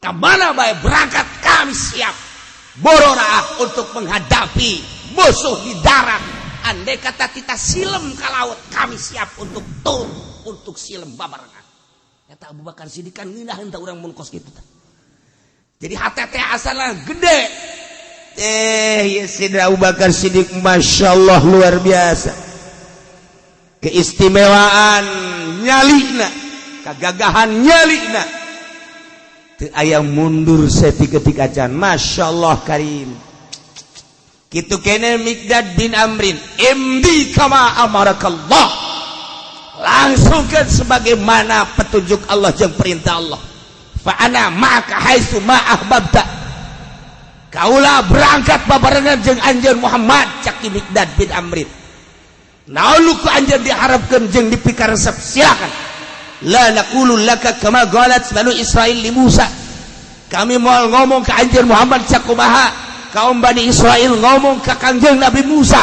Kemana bae berangkat, kami siap bororaah untuk menghadapi musuh di darat. Andai kata kita silem ke laut, kami siap untuk turun untuk silem babarengan. Eta Abu Bakar Siddiq kan ngeunaheun tah urang mun kos kitu tah. Jadi hate teh asalna gede. Eh, ya Sidra Abu Bakar Siddiq, Masya Allah, luar biasa. Keistimewaan nyalina, kegagahan nyalina. Teu aya mundur saketik acan. Masya Allah karim. Kitu kene Miqdad bin Amrin, imdi kama amarakallah. Langsungkan sebagaimana petunjuk Allah jeung perintah Allah. Fa ana ma'aka haitsu ma ahbabta. Kaula berangkat babarengan jeung anjeun Muhammad, cak Miqdad bin Amrin. Naon ku anjeun diharapkeun jeung dipikaresep, silakan. La naqulu laka kama qalat Banu Israil li Musa. Kami mau ngomong ke anjeun Muhammad sakumaha kaum Bani Israel ngomong ke Kangjeng Nabi Musa.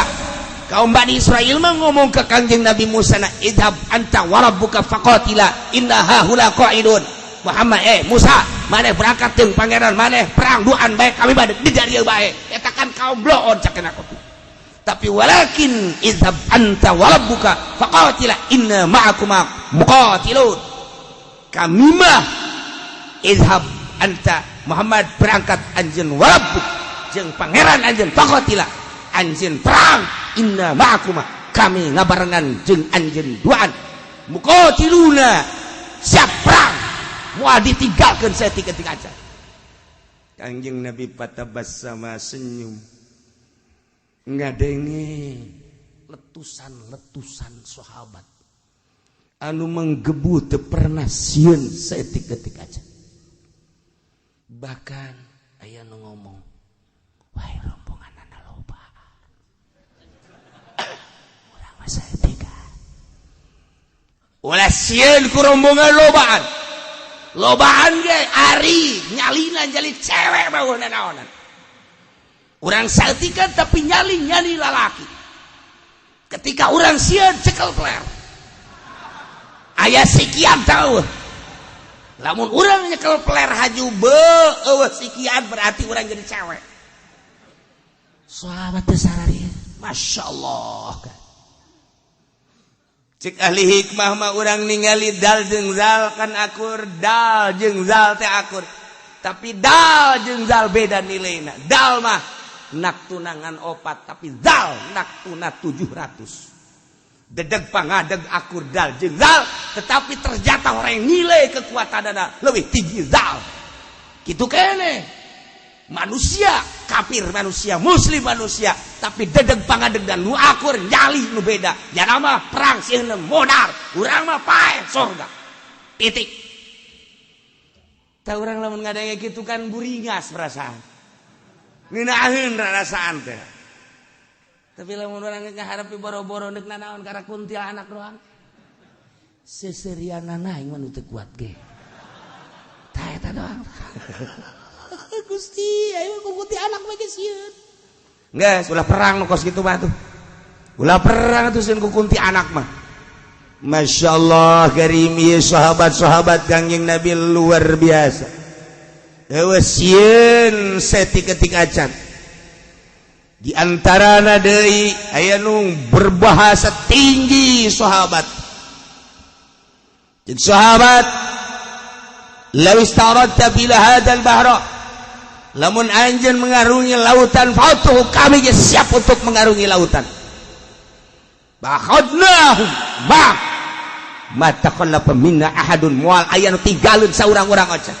Kaum Bani Israel mah ngomong ke Kangjeng Nabi Musa na, idhab anta wa rabbuka faqatila inna hahuna qa'idun. Muhammad, eh Musa, maneh berangkat jeung pangeran maneh perang duaan bae, kami bade di dieu bae. Eta kan kaum bloon cak aku. Tapi walakin idhab anta wa rabbuka faqatila inna ma'akuma muqatilun. Kami mah idhab anta Muhammad, berangkat anjeun, wa rabbuk, jeung pangeran anjeun, faqatila, anjeun perang, inna ma'akuma, kami ngabarengan jeung anjeun duaan, muqatiluna, siap perang, moal ditinggalkeun saketik aja. Kangjeng Nabi fatabassama, senyum ngadenge letusan-letusan sahabat anu menggebu, teu pernah sieun saketik aja. Bahkan aya nu ngomong, "Wah, rombongan anak loba, urang mah saeutik." Ulah sieun ku rombongan lobaan. Lobaan ge ari nyalina nyali cewek mah naonan. Urang saeutikan tapi nyali nyali lalaki. Ketika urang sieun, cekel peler. Aya sikian tahu. Lamun urang nyekel peler haju be eueuh sikian, berarti urang jadi cewek. Sahabat teh sararia. Masya Allah. Cek ahli hikmah mah, urang ningali dal jeung zal kan akur, dal jeung zal teh akur. Tapi dal jeung zal beda nilaina. Dal mah nak tunangan opat, tapi zal nak tuna 700. Dedeg pangadeg akur dal jeung zal, tetapi ternyata orang yang nilai kekuatan lebih tinggi zal. Gitu kene. Manusia kafir manusia, muslim manusia, tapi dedeg pangadeg dan nu akur nyali nu beda. Ya nama perang sieun modar, urang mah paeh sorga. Titik. Tah, urang lamun ngadenge kitu kan buringas perasaan. Ngeunaheun rasaan teh. Tapi lamun urang ngaharepi boro-boro deuk nanaon, karena kuntilanak doang. Seserianana aing mah nu teu kuat ge. Tah, eta doang. Gusti, ayo ku kuntilanak mah ge sieun. Geus, ulah perang nu kos kitu mah tuh. Ulah perang tuh sieun ku kuntilanak mah. Masya Allah karim, ieu sahabat-sahabat Kangjeng Nabi luar biasa. Eueuh sieun saketik acan. Di antarana deui aya nu berbahasa tinggi sahabat. Jadi sahabat, law istaradta bila hadzal bahra, lamun anjeun mengarungi lautan fautuh, kami ge siap untuk mengarungi lautan. Bakhadnahum ba ma takhallafa minna ahadun, moal aya nu tinggalun saurang-urang aja.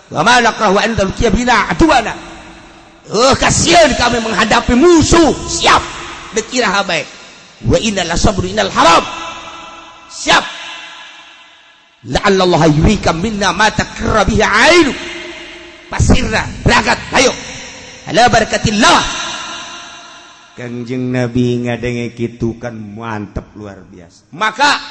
Wa ma nakrahu an talqiya bina aduana. Oh, kasihan kami menghadapi musuh, siap dek iraha bae. Wa inna la sabru innal haram, siap. La'alla Allah yurika minna ma takarra bihi ainu. Pasirna berangkat, ayo ala barakatillah. Kangjeng Nabi ngadenge kitu kan mantep luar biasa. Maka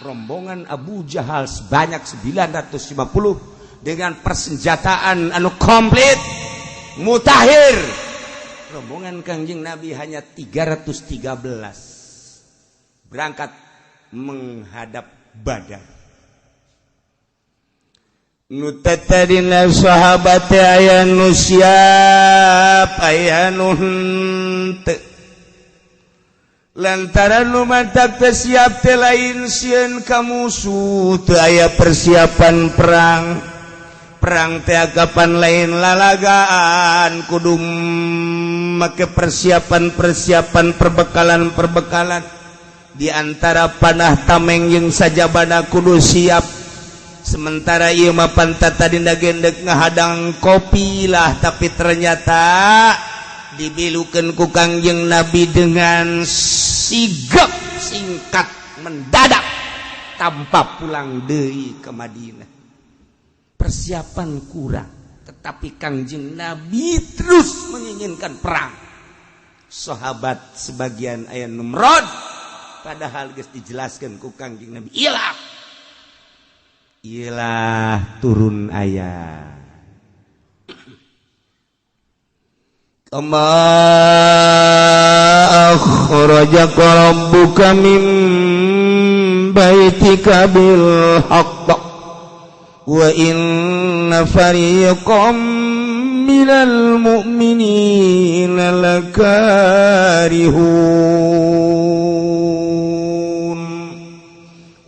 rombongan Abu Jahal sebanyak 950 dengan persenjataan anu komplit mutakhir, rombongan Kangjeng Nabi hanya 313 berangkat menghadap Badar. Nu tadina sahabat aya nu siap aya nu henteu. Lantaran nu mantak teu siap teh lain sieun ka musuh, teu aya persiapan perang. Perang teh kapan lain lalagaan, kudu make persiapan-persiapan, perbekalan-perbekalan. Di antara panah tameng jeung sajabana kudu siap. Sementara ieu mah pantat tadi gendek ngahadang qofilah, tapi ternyata dibilukeun ku Kangjeng Nabi dengan sigap, singkat, mendadak, tanpa pulang deui ke Madinah. Persiapan kurang, tetapi Kangjeng Nabi terus menginginkan perang. Sahabat sebagian aya numrod, padahal geus dijelaskan ku Kangjeng Nabi, ilah ilah turun ayat kama akhrajaka rabbuka min baitika bil haqq wa inna fariqam minal mu'minina lakarihun.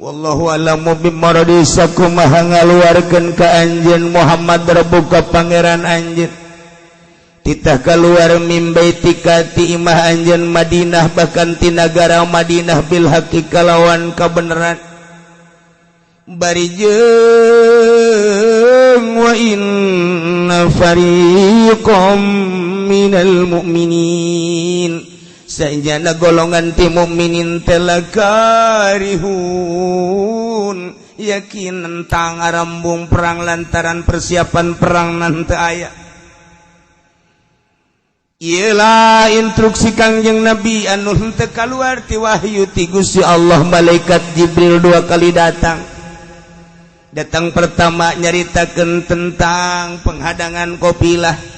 Wallahu a'lamu bimaradi sakumaha ngaluarkeun ka anjeun Muhammad rabbuka pangeran anjeun titah keluar min baitika ti imah anjeun Madinah, bahkan ti nagara Madinah, bil haqqi kalawan kabeneran, bari jeung wa inna fariqam minal mu'minin saenjana golongan ti mukminin teh lakarihun yakin tentang arambung perang lantaran persiapan perang nanti aya. Iyalah instruksi Kangjeng Nabi anu henteu kaluar ti wahyu ti Gusti Allah. Malaikat Jibril dua kali datang. Datang pertama nyaritakeun tentang penghadangan qofilah.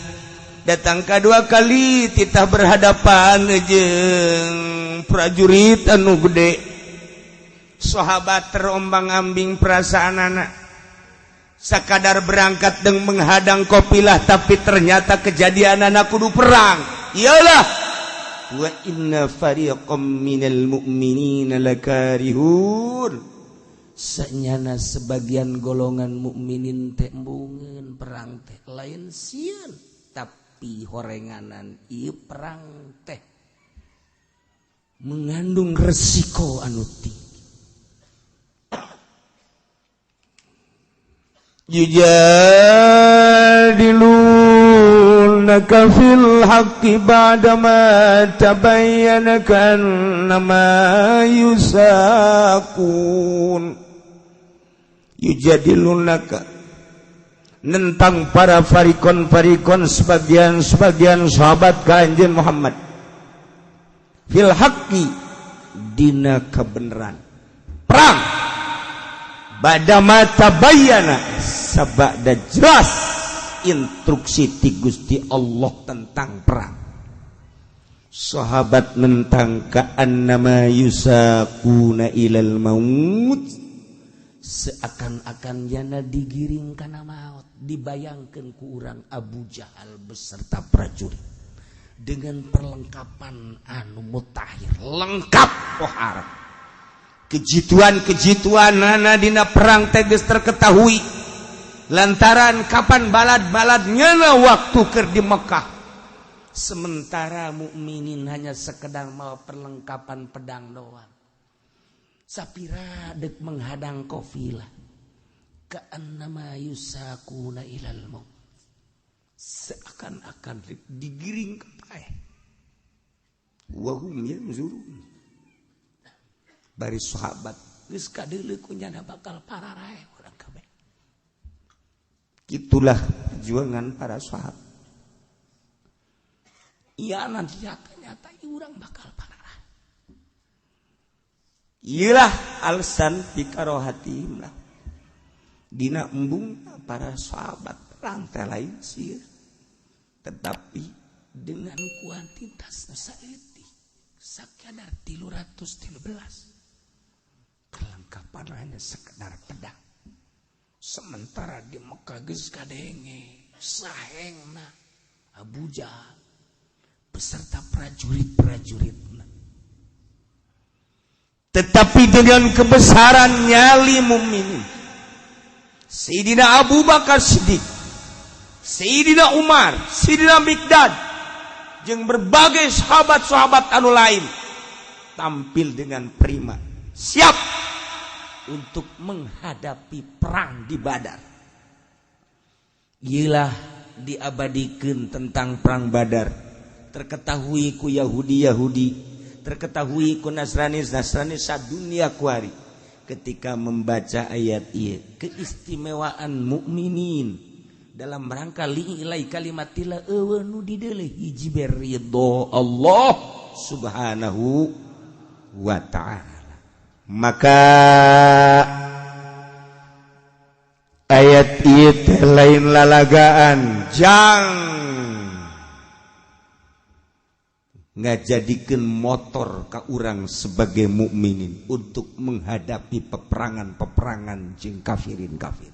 Datang kedua kali titah berhadapan jeung prajurit anu gede. Sahabat terombang-ambing perasaan anak, sakadar berangkat dan menghadang qofilah, tapi ternyata kejadian anak kudu perang. Iyalah wa inna fariqam minal mu'minina lakarihun sanyana sebagian golongan mukminin teh embungeun perang teh, lain sieun tapi horenganan ieu perang teh mengandung resiko anu tinggi. Yujadilunaka fil haqqi ba'dama tabayyana ka'annama yusaqun. Yujadilunaka nentang para farikon-farikon sebagian-sebagian sahabat ka anjeun Muhammad fil haqqi dina kebenaran perang badama tabayyana sabada jelas instruksi ti Gusti Allah tentang perang. Sahabat nentang ka'annama yusaquna ilal maut, seakan-akan jana digiring kana maut. Dibayangkan ku urang Abu Jahal beserta prajurit dengan perlengkapan anu mutakhir, lengkap pohara, kejituan-kejituan nana dina perang teh geus terketahui lantaran kapan balad-balad nyana waktu keur di Mekah. Sementara mukminin hanya sekedar mau perlengkapan pedang doang, sapira dek menghadang qofilah, ka'annama yusaquna ilal maut, seakan-akan digiring ke paeh. Wa hum yanzurun, bari sahabat geus kadeuleu ku nyana bakal pararae urang kabeh. Itulah perjuangan para sahabat. Iya nanti nyata-nyata urang bakal pararae. Iyalah alasan bikarohatihim lah dina embung para sahabat perang teh lain sih, tetapi dengan kuantitas saeutik sakadar 313 perlengkapan hanya sekedar pedang. Sementara di Mekah geus kadenge sahengna Abu Jahal beserta prajurit-prajuritna. Tetapi dengan kebesaran nyali mukminin, Sayyidina Abu Bakar Siddiq, Sayyidina Umar, Sayyidina Miqdad jeung berbagai sahabat-sahabat anu lain tampil dengan prima, siap untuk menghadapi perang di Badar. Iyalah, diabadikan tentang perang Badar, terketahui ku Yahudi Yahudi, terketahui ku Nasrani Nasrani sadunia kuari. Ketika membaca ayat ieu, keistimewaan mukminin dalam rangka li'ilai kalimatillah, euweuh nu dideuleu hiji ridho Allah Subhanahu wa Ta'ala. Maka ayat ieu teh lain lalagaan jang ngajadikeun motor ka urang sebagai mukminin untuk menghadapi peperangan-peperangan jeung kafirin kafir.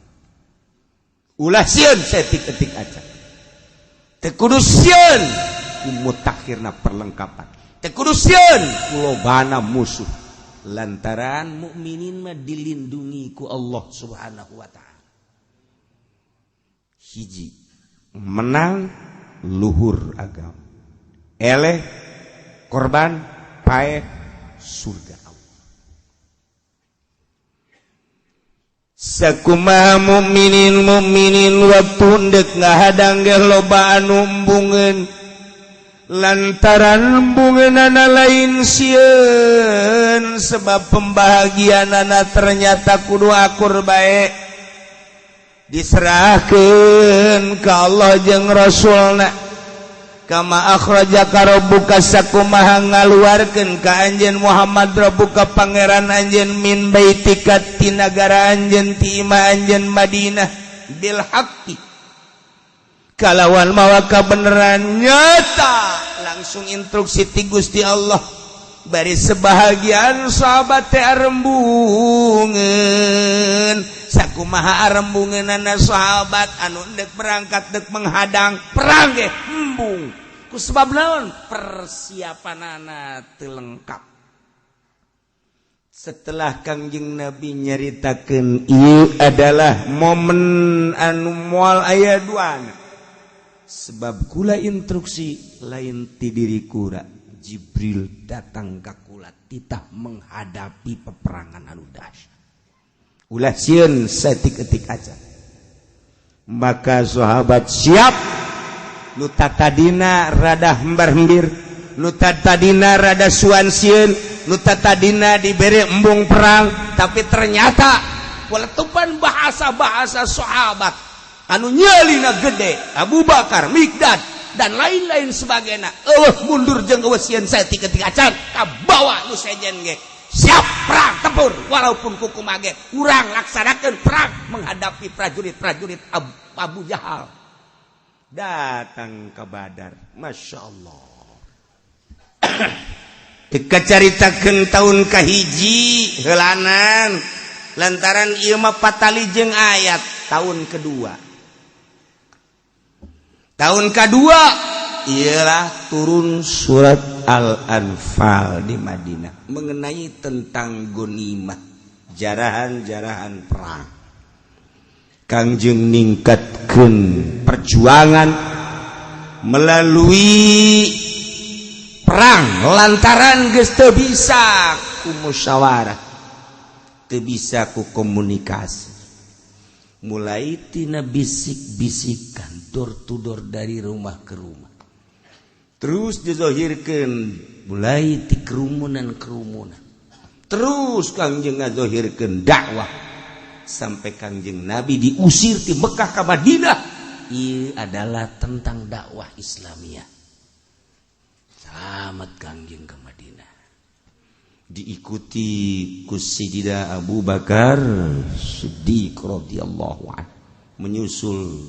Ulah sieun saeutik-eutik aja, teu kudu sieun ku mutakhirna perlengkapan, teu kudu sieun ku lobana musuh, lantaran mukminin mah dilindungi ku Allah Subhanahu wa Ta'ala. Hiji menang luhur agama, eleh korban, paeh surga Allah. Sakumaha mukminin mukminin waktu ndek ngahadang ge loba anu embungeun, lantaran embungeunana lain sieun, sebab pembahagianana ternyata kudu akur bae, diserahkeun ka Allah jeung Rasulna. Kama akhrajaka rabbuka, sakumaha ngaluarkeun ka anjeun Muhammad, rabbuka pangeran anjeun, min baitika ti nagara anjeun, ti imah anjeun Madinah, bil haqqi kalawan mawa kabeneran nyata. Langsung instruksi ti Gusti Allah, bari sebahagian sahabat teh arembungeun. Sakumaha arembungeunana sahabat anu dek berangkat, dek menghadang perang ge embung, ku sebab naon? Persiapanana teu lengkap. Setelah Kangjeng Nabi nyaritakeun, ieu adalah momen anu moal aya duana, sebab kula instruksi lain ti diri kula, Jibril datang ka kula titah menghadapi peperangan anu dahsyat, ulah sieun saeutik-eutik aja. Maka sahabat siap. Nu tadina rada hembar-hembir, nu tadina rada suan sieun, nu tadina diberi embung perang, tapi ternyata letupan bahasa-bahasa sahabat anu nyalina gede, Abu Bakar, Mikdad, dan lain-lain sebagainya, euweuh mundur jeung euweuh sieun saeutik-eutik acan, kabawa nu sejen ge siap perang tempur. Walaupun kukumaha ge urang laksanakeun perang menghadapi prajurit-prajurit Abu Jahal. Datang ke Badar, Masya Allah. Kecaritakeun tahun kahiji heulanan, lantaran ieu mah patali jeung ayat. Tahun kedua, tahun kedua ialah turun surat Al-Anfal di Madinah mengenai tentang gonimah, jarahan-jarahan perang. Kangjeng ningkatkeun perjuangan melalui perang, lantaran geus teu bisa ku musyawarah, teu bisa ku komunikasi, mulai tina bisik-bisikan, door to door, dari rumah ke rumah, terus dizohirkan mulai ti kerumunan-kerumunan, terus Kangjeng ngazohirkeun dakwah sampai Kangjeng Nabi diusir di Mekah ke Madinah. Ini adalah tentang dakwah Islamiyah. Selamat Kangjeng ke Madinah, diikuti ku Sayyidina Abu Bakar Siddiq radhiyallahu an, menyusul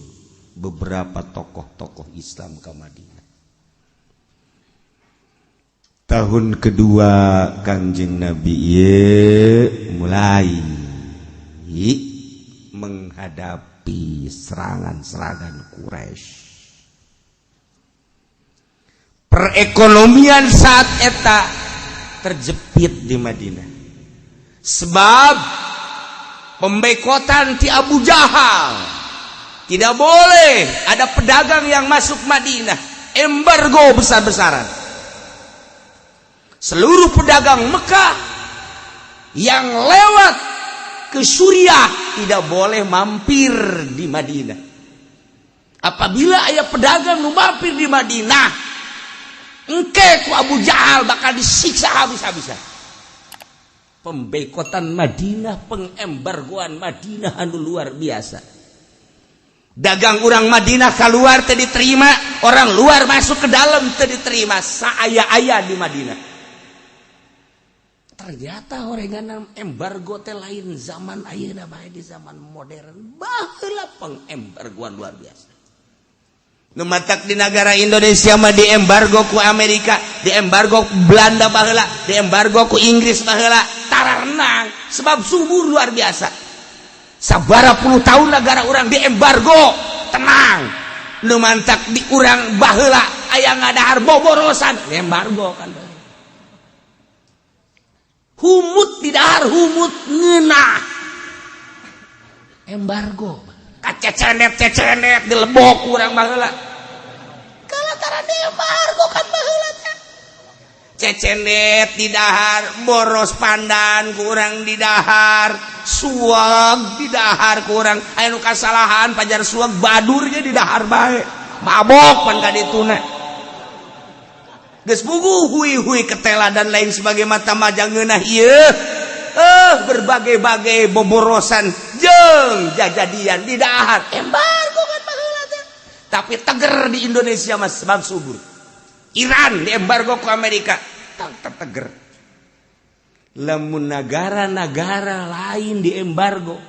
beberapa tokoh-tokoh Islam ke Madinah. Tahun kedua Kanjeng Nabi ye mulai Menghadapi serangan-serangan Quraisy, perekonomian saat eta terjepit di Madinah sebab pemboikotan ti Abu Jahal. Tidak boleh ada pedagang yang masuk Madinah, embargo besar-besaran. Seluruh pedagang Mekah yang lewat ke Suriah tidak boleh mampir di Madinah. Apabila aya pedagang nu mampir di Madinah, engke ku Abu Jahal bakal disiksa habis-habisan. Pemboikotan Madinah, pengembargoan Madinah anu luar biasa. Dagang orang Madinah keluar teu diterima, orang luar masuk ke dalam teu diterima, saaya-aya di Madinah. Ternyata orengan embargo teh lain zaman ayeuna bae, di zaman modern baheula pengembargoan luar biasa. Nu matak di negara Indonesia mah di embargo ku Amerika, di embargo ku Belanda baheula, di embargo ku Inggris baheula, tararenang sebab subur luar biasa. Sabara puluh tahun negara orang di embargo tenang. Nu mantak di urang baheula aya ngadahar boborosan, embargo kan. Humut di dahar, humut ngeunah, embargo. Kacecenet cecenet dilebok urang baheula kalantaran di embargo kan baheula teh. Cecenet di dahar, boros pandan kurang di dahar, suag di dahar kurang. Aya nu kasalahan pajar suag badurnya di dahar bae, mabok pan kadituna. Geus puguh hui-hui ketela dan lain sebagai mata majang ngeunah ieu. Berbagai-bagai boborosan jeung jajadian di dahar, embargo kan baheula teh. Tapi teger di Indonesia mah sebab subur. Iran di embargo ku Amerika tetap teger. Lamun negara-negara lain di embargo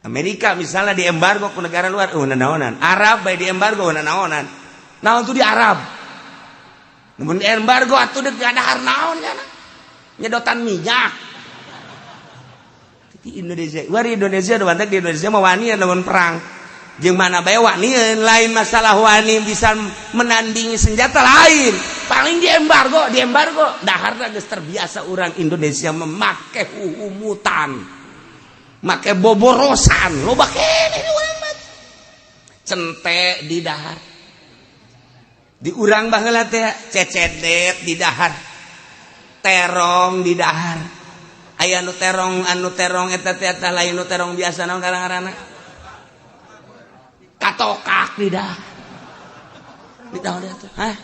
Amerika, misalnya di embargo ku negara luar, oh naonan Arab bae di embargo, naonan naon tuh di Arab. Namun di embargo atuh deuk ngadahar naon ya, nyedotan minyak di Indonesia. War Indonesia udah di Indonesia mah wani lawan perang jeung mana bae wani. Lain masalah wani bisa menandingi senjata lain, paling di embargo, di embargo dahar geus terbiasa. Orang Indonesia memakai humutan, make boborosan loba keneh urang mah. Cente di dahar di urang baheula teh, cecedet di dahar, terong di dahar. Aya nu terong, anu terong eta teh, eta lain nu terong biasa, naon ngaranna, katokak di dahar, di dahar teh. Hah,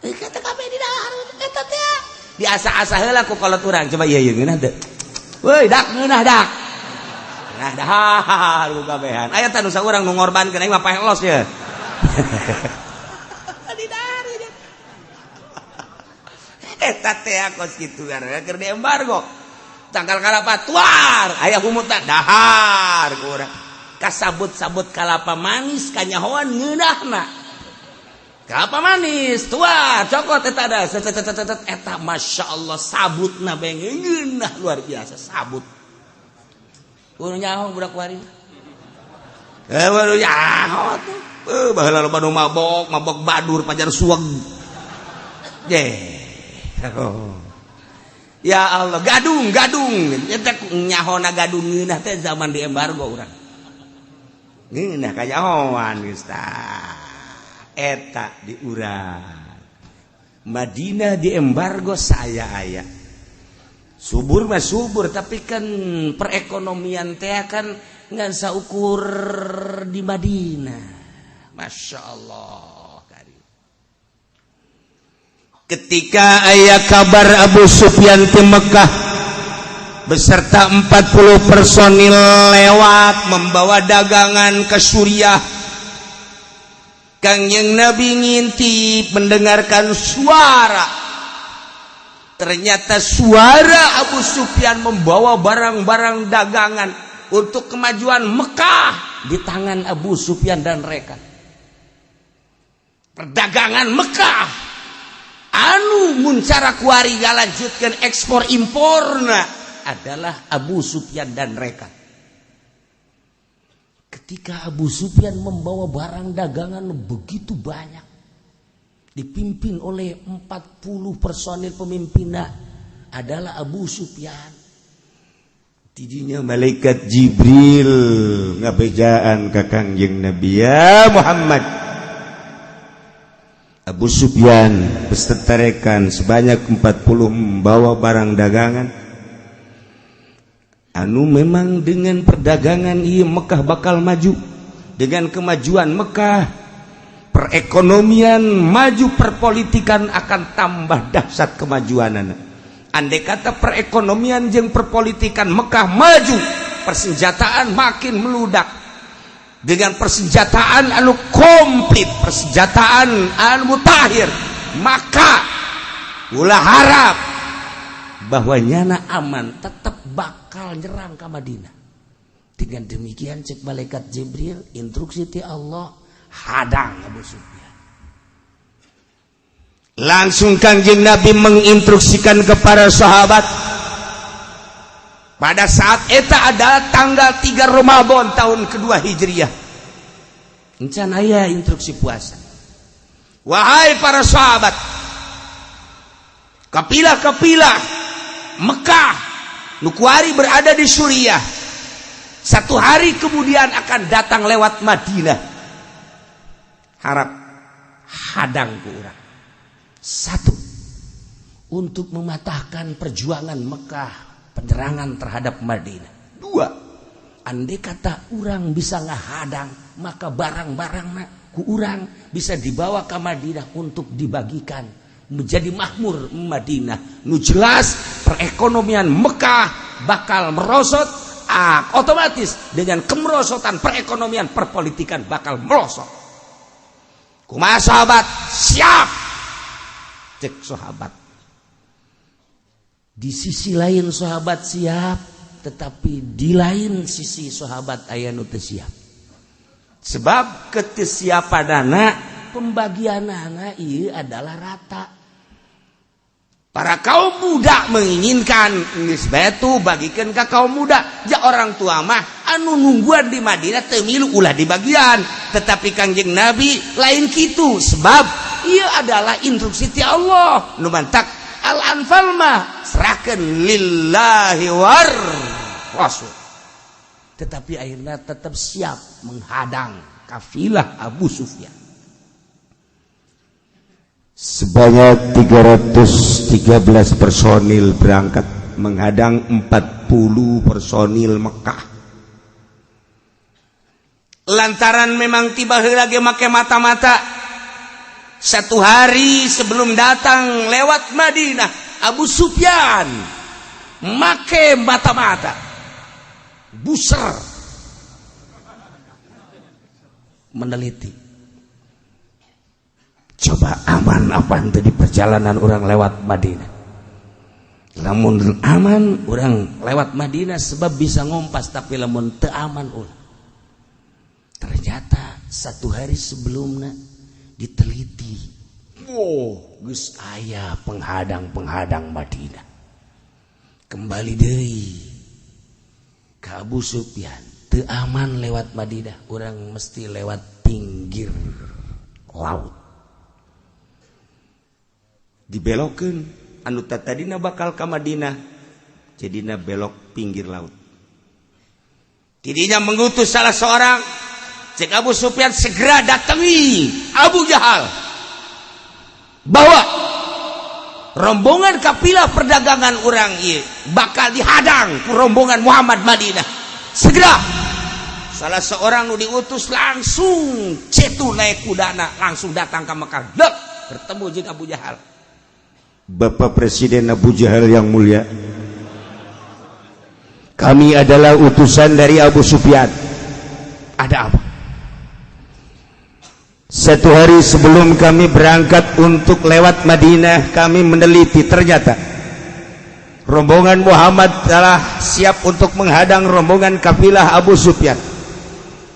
eh, kata kabeh di dahar eta teh diasa-asa heula ku kolot urang. Coba ieu, ieu ngeunah teu? Woi, dak ngeunah, dak nah dahar ku kabehan. Aya teh nu saurang nu ngorbankeun, aing mah paeh los ya di dahar eta teh. Kos kitu keur di embargo, tangkal kalapa tuar, aya humutan dahar ku urang, kasabut-sabut kalapa manis, kanyahoan ngeunahna kelapa manis tuar, cokot eta da set set set set eta. Masya Allah, sabutna bae ngeunah luar biasa sabut. Kudu nyaho budak wari, eh, baru nyaho tuh. Eh, baheula loba nu mabok, mabok badur pajar suweg. Ye. Oh. Ya Allah, gadung, gadung. Eta nyahona gadung ngeunah teh zaman di embargo urang. Ngeunah kanyahoan geus. Eta di urang. Madinah di embargo saya aya. Subur mah subur, tapi kan perekonomian teh kan ngan saukur di Madinah. Masya Allah. Ketika aya kabar Abu Sufyan di Mekah beserta 40 personil lewat membawa dagangan ke Suriah, Kangjeng Nabi ngintip mendengarkan suara. Ternyata suara Abu Sufyan membawa barang-barang dagangan untuk kemajuan Mekah di tangan Abu Sufyan dan mereka. Perdagangan Mekah anu muncara kuari ngalanjutkan ekspor imporna adalah Abu Sufyan dan mereka. Ketika Abu Sufyan membawa barang dagangan begitu banyak, dipimpin oleh 40 personil, pemimpinnya adalah Abu Sufyan. Tidinya malaikat Jibril ngabejaan ka Kangjeng Nabi, "Ya Muhammad, Abu Sufyan beserta rekan sebanyak 40 membawa barang dagangan anu memang dengan perdagangan iya Mekah bakal maju. Dengan kemajuan Mekah, perekonomian maju, perpolitikan akan tambah dahsyat kemajuan. Andai kata perekonomian jeung perpolitikan Mekah maju, persenjataan makin meludak. Dengan persenjataan anu komplit, persenjataan anu mutakhir, maka ulah harap bahwa nyana aman, tetap bakal nyerang ke Madinah." Dengan demikian, cek malaikat Jibril, instruksi ti Allah, hadang Abu Sufyan. Langsung Kangjeng Nabi menginstruksikan kepada sahabat. Pada saat eta adalah tanggal 3 Ramadan tahun kedua Hijriah, encan aya instruksi puasa. "Wahai para sahabat, kafilah-kafilah Mekah nu kuari berada di Suriah, satu hari kemudian akan datang lewat Madinah. Harap hadang ku urang." Satu, untuk mematahkan perjuangan Mekah, penyerangan terhadap Madinah. Dua, andai kata orang bisa ngahadang, maka barang-barang ku urang bisa dibawa ke Madinah untuk dibagikan menjadi makmur Madinah. Nu jelas perekonomian Mekah bakal merosot, otomatis dengan kemerosotan perekonomian, perpolitikan bakal merosot. Kumaha, sahabat, siap?" Cek sahabat. Di sisi lain sahabat siap, tetapi di lain sisi sahabat aya nu teu siap. Sebab ketesiapan pembagian anak iya adalah rata. Para kaum muda menginginkan geus bae bagikan ke kaum muda, ja orang tua mah anu nungguan di Madinah teu milu, ulah di bagian. Tetapi Kangjeng Nabi lain kitu, sebab ia adalah instruksi ti Allah. Nu mantak Al-Anfal mah serahkan lillahi war rasul. Tetapi akhirnya tetap siap menghadang kafilah Abu Sufyan. Sebanyak 313 personil berangkat menghadang 40 personil Mekah. Lantaran memang tiba lagi make mata-mata, satu hari sebelum datang lewat Madinah, Abu Sufyan make mata-mata buser meneliti, coba aman apa itu di perjalanan orang lewat Madinah. Lamun aman, orang lewat Madinah sebab bisa ngompas, tapi lamun teu aman, ulah. Ternyata satu hari sebelumnya diteliti, wow, geus aya penghadang-penghadang Madinah. Kembali deui ke Abu Sufyan, teu aman lewat Madinah, orang mesti lewat pinggir laut. Dibelokkeun, anu tadina bakal ka Madinah jadina belok pinggir laut. Tidinya mengutus salah seorang. Cek Abu Sufyan, "Segera datangi Abu Jahal bahwa rombongan kafilah perdagangan orang ieu bakal dihadang ku rombongan Muhammad Madinah." Segera salah seorang nu diutus langsung cetu naik kudana, langsung datang ke Mekah. Dek, bertemu jeung Abu Jahal. "Bapak Presiden Abu Jahal yang mulia, kami adalah utusan dari Abu Sufyan." "Ada apa?" "Satu hari sebelum kami berangkat untuk lewat Madinah, kami meneliti, ternyata rombongan Muhammad telah siap untuk menghadang rombongan kafilah Abu Sufyan.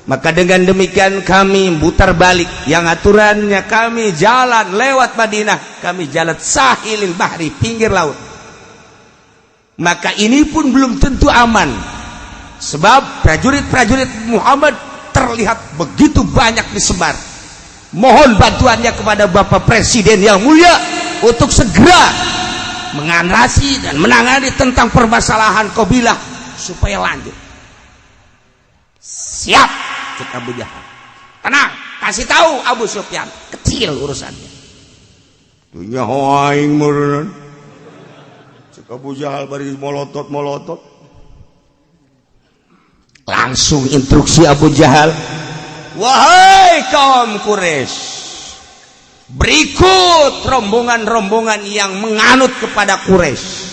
Maka dengan demikian kami putar balik. Yang aturannya kami jalan lewat Madinah, kami jalan sahilil bahri, pinggir laut. Maka ini pun belum tentu aman. Sebab prajurit-prajurit Muhammad Terlihat begitu banyak disebar. Mohon bantuannya kepada Bapak Presiden yang mulia untuk segera mengatasi dan menangani tentang permasalahan kabilah supaya lanjut. Siap, cek Abu Jahal. Tenang, kasih tahu Abu Sufyan, kecil urusannya. Dunya aing meureun. Cek Abu Jahal bari molotot-molotot. Langsung instruksi Abu Jahal, wahai kaum Quraisy, berikut rombongan-rombongan yang menganut kepada Quraisy.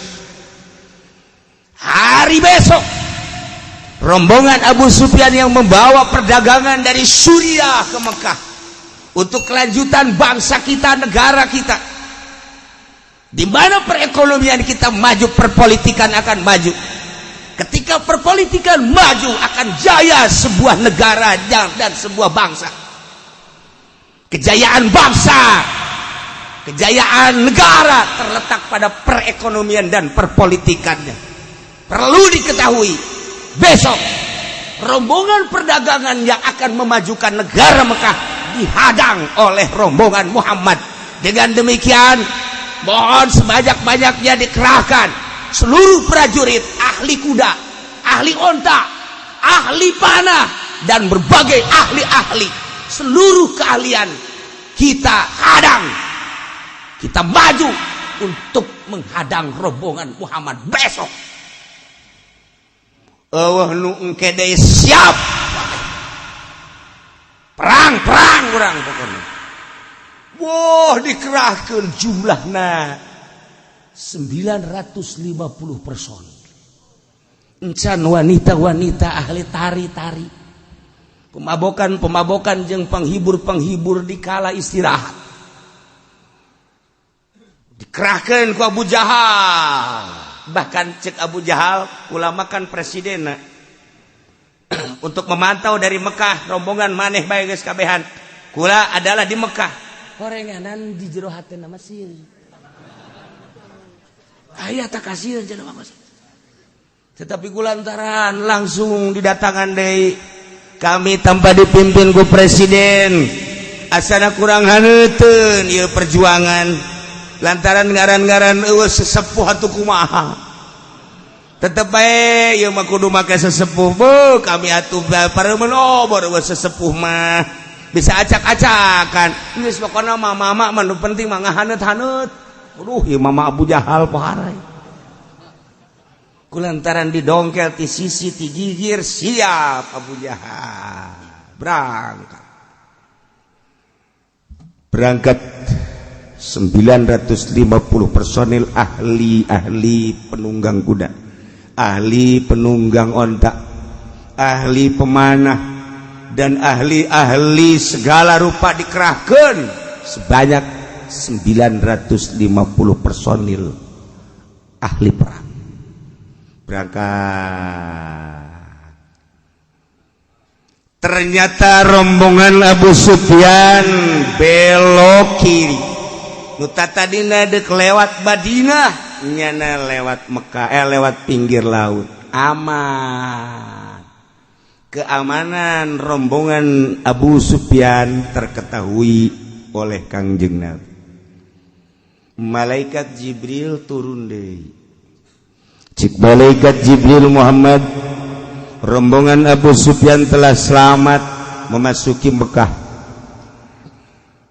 Hari besok rombongan Abu Sufyan yang membawa perdagangan dari Suriah ke Mekah untuk kelanjutan bangsa kita, negara kita, di mana perekonomian kita maju, perpolitikan akan maju. Ketika perpolitikan maju, akan jaya sebuah negara dan sebuah bangsa. Kejayaan bangsa, kejayaan negara terletak pada perekonomian dan perpolitikannya. Perlu diketahui, besok rombongan perdagangan yang akan memajukan negara Mekah dihadang oleh rombongan Muhammad. Dengan demikian, mohon sebanyak-banyaknya dikerahkan seluruh prajurit, ahli kuda, ahli onta, ahli panah, dan berbagai ahli-ahli, seluruh keahlian kita hadang. Kita maju untuk menghadang rombongan Muhammad besok. Euweuh nu engke deui, siap. Perang, perang urang pokoknya. Wah, dikerahkan jumlahna 950 personil. Encan wanita-wanita ahli tari-tari. Pemabokan-pemabokan jeung penghibur-penghibur di kala istirahat. Dikerahkan ku Abu Jahal. Bahkan cek Abu Jahal, ulama kan presiden untuk memantau dari Mekah rombongan maneh bae geus kabehan. Kula adalah di Mekah. Horenganan di jero hatena mah sieun. Aya tak kasieun cenah mah. Tetapi kulantaran langsung didatangan deui, kami tanpa dipimpin ku presiden asana kurang haneuteun ieu perjuangan, lantaran ngaran-ngaran euweuh sesepuh atuh kumaha, tetep bae ieu mah kudu make sesepuh. Bu kami atuh pareumeun obor, euweuh sesepuh mah bisa acak-acakan. Geus pokona mah mama mah nu penting mah ngahaneut-haneut. Aduh, ieu mama Abu Jahal poharai. Kulantaran didongkel ti sisi ti gigir, siap Abu Jahal berangkat. Berangkat 950 personil, ahli-ahli penunggang kuda, ahli penunggang onta, ahli pemanah, dan ahli-ahli segala rupa dikerahkan sebanyak 950 personil ahli perang. Berangkat. Ternyata rombongan Abu Sufyan belok kiri. Nu tadina dek lewat Madinah, nyana lewat Mekah, eh, lewat pinggir laut. Aman. Keamanan rombongan Abu Sufyan terketahui oleh Kangjeng Nabi. Malaikat Jibril turun deh. Cik malaikat Jibril, "Muhammad, rombongan Abu Sufyan telah selamat memasuki Mekah,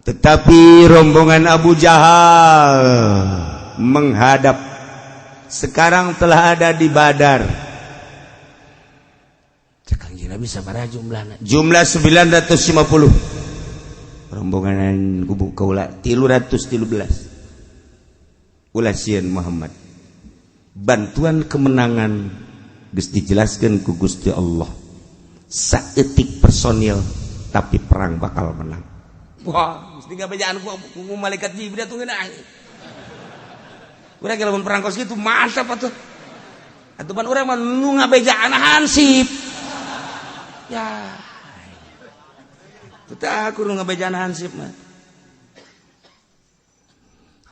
tetapi rombongan Abu Jahal menghadap, sekarang telah ada di Badar." Nabi sabaraha jumlahna? Jumlah 950, rombongan kubu kaula 313. Ulah sieun, Muhammad, bantuan kemenangan geus dijelaskan ku Gusti Allah. Saeutik personil tapi perang bakal menang. Wah, mesti ngabejaan ku malaikat Jibril tuh ngeunah. Urang lamun perang kos kitu mantap atuh. Atuh pan urang mah nu ngabejaan hansip. Ya. Teu aku nu ngabejaan hansip mah.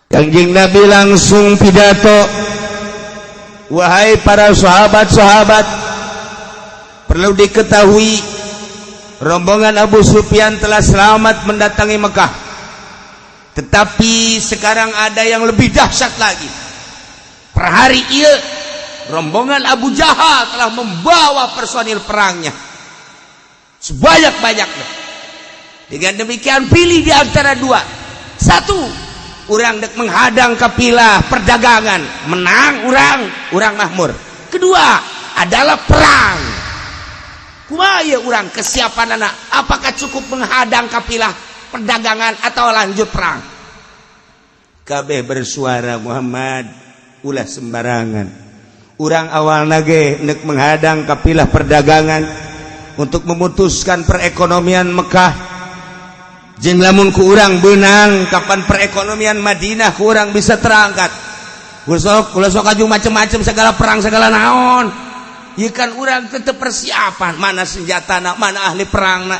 Kangjeng Nabi langsung pidato, "Wahai para sahabat-sahabat, perlu diketahui Rombongan Abu Sufyan telah selamat mendatangi Mekah. Tetapi sekarang ada yang lebih dahsyat lagi. Per hari ieu rombongan Abu Jahal telah membawa personil perangnya sebanyak-banyaknya. Dengan demikian, pilih di antara dua. Satu, urang dek menghadang kapilah perdagangan, menang urang, urang makmur. Kedua adalah perang. Kumaha urang kesiapan anak? Apakah cukup menghadang kapilah perdagangan atau lanjut perang? Kabeh bersuara, "Muhammad, ulah sembarangan. Urang awalna ge nek menghadang kapilah perdagangan untuk memutuskan perekonomian Mekah. Jeung lamun ku urang beunang, kapan perekonomian Madinah ku urang bisa terangkat? Ulah sok, ulah sok aju macem-macem segala perang segala naon. Ieu kan urang tetep persiapan, mana senjata na, mana ahli perang na."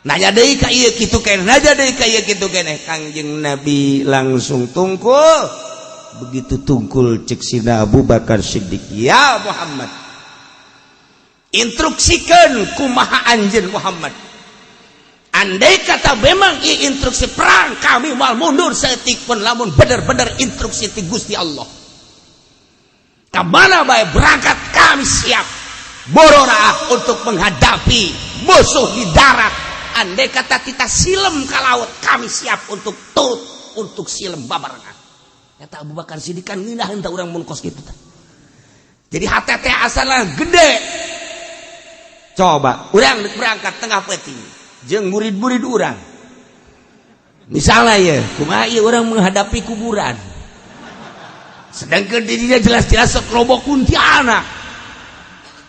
Nanya deui ka ieu kitu keneh, nanya deui ka ieu kitu keneh. Kangjeng Nabi langsung tungkul. Begitu tungkul, cek Sina Abu Bakar Siddiq, "Ya Muhammad, instruksikan kumaha anjeun, Muhammad. Andai kata memang ieu instruksi perang, kami mau mundur saeutik pun lamun bener-bener instruksi ti Gusti Allah. Kemana bae berangkat, kami siap bororaah untuk menghadapi musuh di darat. Andai kata kita silem ke laut, kami siap untuk turut untuk silem babarengan." Kata Abu Bakar Siddiq kan ngeunah tah urang mun kos kitu tah. Jadi HTT asalnya gede. Coba urang berangkat tengah peuting jeung murid-murid urang misalnya ya, kumaha ieu urang menghadapi kuburan, sedangkan dirinya jelas-jelas sok loba kuntianak?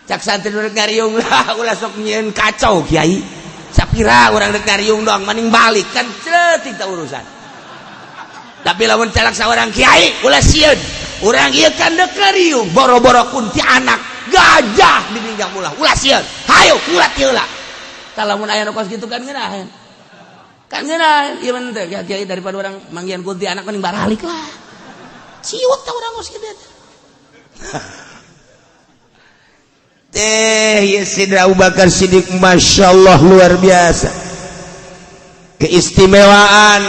Cak santri rek ngariung lah, "Ulah sok nyieun kacau, kiai. Sapira urang rek ngariung doang maning balik kan ceutik tah urusan." Tapi lamun calak saurang, "Kiai, ulah sieun. Urang ieu kan dek ngariung, boro-boro kuntianak, gajah dininjang ulah. Ulah sieun, hayu ulah heula." Tah, lamun aya nu kos kitu kan ngeunaheun, kan ngeunaheun ieu mah teh, "Kiai, daripada urang manggihan kuntianak mending baralik lah." Ciut tah urang kos kitu teh. Ya, Sidra Abu Bakar Siddiq, Masya Allah, luar biasa keistimewaan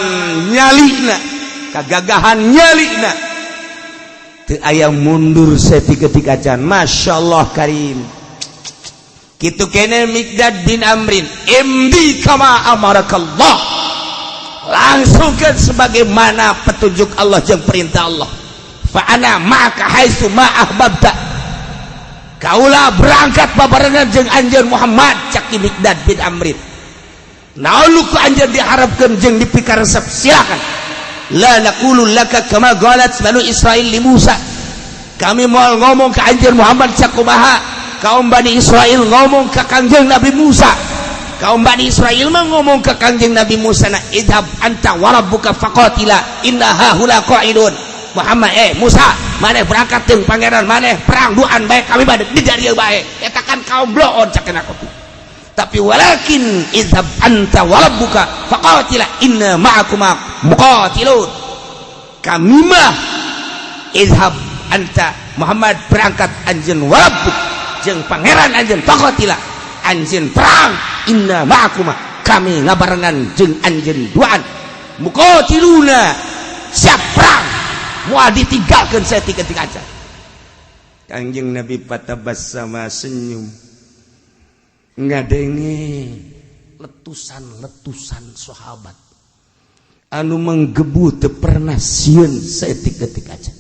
nyalina, kegagahan nyalina. Teu aya mundur saeutik acan. Masya Allah karim. Kitu kene Miqdad bin Amrin, "Imdi kama amarakallah," langsungkan sebagaimana petunjuk Allah jeung perintah Allah. "Fa ana ma'aka haitsu ma ahbabta," kaula berangkat babarengan jeung anjeun, Muhammad. Cak Miqdad bin Amrin, "Naon nu ku anjeun diharapkeun jeung dipikaresep, silakan. La naqulu laka kama qalat banu Israil li Musa," kami mau ngomong ke anjeun, Muhammad, sakumaha kaum Bani Israel ngomong ke Kangjeng Nabi Musa. Kaum Bani Israel mah ngomong ke Kangjeng Nabi Musa na, "Idhab anta wa rabbuka faqatila inna hahuna qa'idun." Muhammad, eh Musa, maneh berangkat jeung pangeran maneh perang duaan bae, kami mah di dieu bae. Eta kan kaum bloon cak aku. Tapi walakin idhab anta wa rabbuka faqatila inna ma'akuma muqatilun. Kami mah idhab anta, Muhammad, berangkat anjeun, wa rabbuk, jeung pangeran anjeun, faqatila, anjeun perang, inna ma'akuma, kami ngabarengan jeung anjeun duaan, muqatiluna, siap perang, moal ditinggalkeun saeutik aja. Kangjeng Nabi fatabassama, senyum ngadenge letusan-letusan sahabat anu menggebu, teu pernah sieun saeutik-detik aja.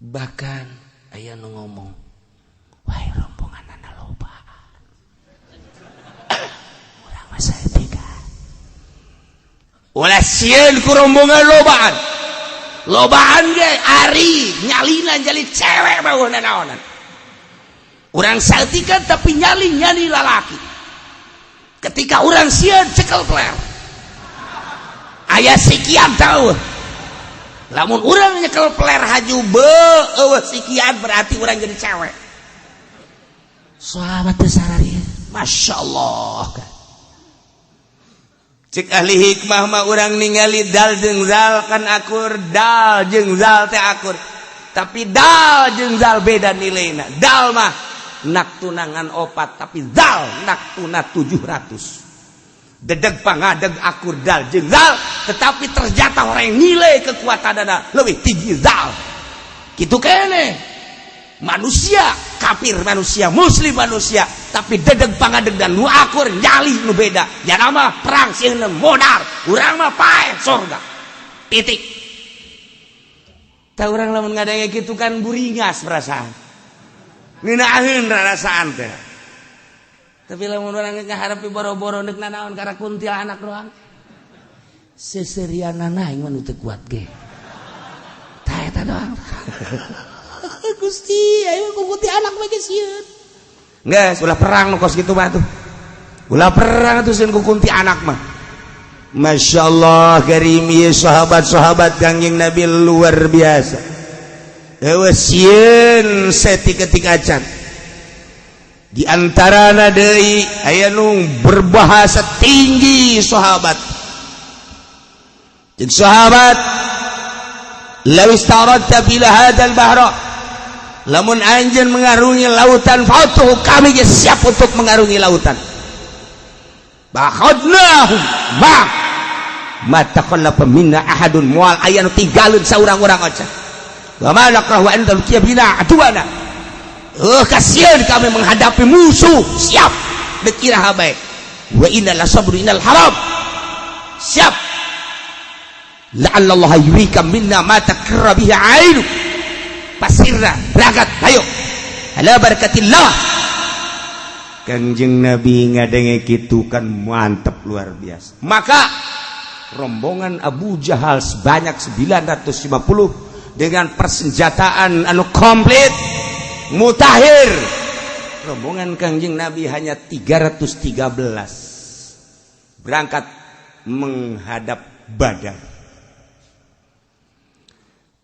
Bahkan aya nu ngomong, "Wah, rombongan anak loba, urang mah saeutikan." Ulah sieun ku rombongan lobaan. Lobaan ge ari nyalina nyali cewek mah naonan. Urang saeutikan tapi nyali nyali lalaki. Ketika urang sieun, cekel peler. Aya sikian tahu. Lamun urang nyekel peler haju be eueuh sikian, berarti urang jadi cewek. Sahabat teh sararia. Masya Allah. Cek ahli hikmah mah urang ningali dal jeung zal kan akur, dal jeung zal teh akur. Tapi dal jeung zal beda nilaina. Dal mah Naktuna ngan opat, tapi zal naktuna 700. Dedeg pangadeg akur dal jeung zal, tetapi ternyata orang yang nilai kekuatan dana lebih tinggi zal. Gitu kene manusia kafir, manusia muslim, manusia, tapi dedeg pangadeg dan nu akur nyali nu beda ya. Nama perang sieun modar, urang mah paeh sorga, titik. Tah, urang lamun ngadenge kitu kan buringas perasaan, ngeunaheun rarasaan teh. Tapi lamun urang ngaharepi boro-boro deuk nanaon, karena kuntilanak doang, seserianana aing mah nu teu kuat ge. Tah, eta doang. Gusti, ayo ku kuntilanak mah geus sieun. Geus ulah perang nu kos kitu mah tuh. Ulah perang tuh sieun ku kuntilanak mah. Masya Allah karim, ieu sahabat-sahabat Kangjeng Nabi luar biasa. Eueuh sieun saketik acan. Di antara deui aya nu berbahasa tinggi sahabat. Jeung sahabat, "Law istaradta bila hadzal bahra," lamun anjeun mengarungi lautan fatuh, kami ge siap untuk mengarungi lautan. Bakhadnahum ma ma takhallafa minna ahadun, moal aya nu tinggalun saurang-urang aja. Wa ma nakrahu an talqiya bina aduana, oh kasihan kami menghadapi musuh, siap dek iraha bae. Wa inna la sabru inal haram, siap. La'alla Allah yurika minna ma takarra bihi ainu, pasirna berangkat, ayo ala barakatillah. Kangjeng Nabi ngadenge kitu kan mantep luar biasa. Maka rombongan Abu Jahal sebanyak 950 dengan persenjataan anu komplit mutakhir, rombongan Kangjeng Nabi hanya 313, berangkat menghadap Badar.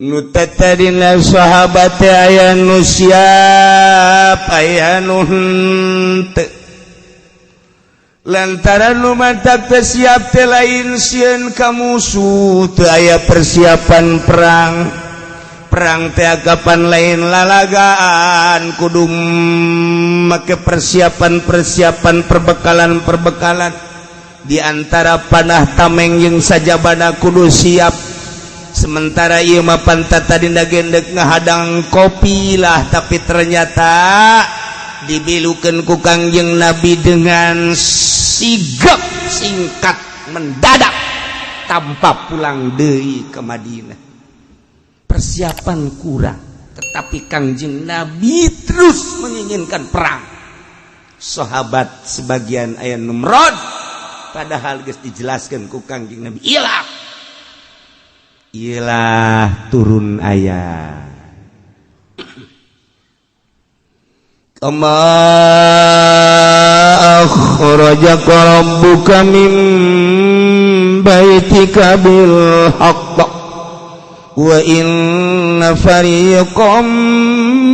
Nu tadina sahabat aya nu siap, aya nu henteu, lantaran nu matak teu siap teh lain sieun ka musuh, teu aya persiapan perang. Perang teh kapan lain lalagaan, kudu make persiapan-persiapan, perbekalan-perbekalan, di antara panah, tameng jeung sajabana kudu siap. Sementara ieu mah pantat tadi gendek ngahadang kopilah, tapi ternyata dibilukeun ku Kangjeng Nabi dengan sigap, singkat, mendadak, tanpa pulang deui ke Madinah. Persiapan kurang, tetapi Kangjeng Nabi terus menginginkan perang. Sahabat sebagian aya numrod, padahal geus dijelaskan ku Kangjeng Nabi. Ilah ilah, turun ayat kama akhrajaka rabbuka min baitika bil haqq wa inna fariqam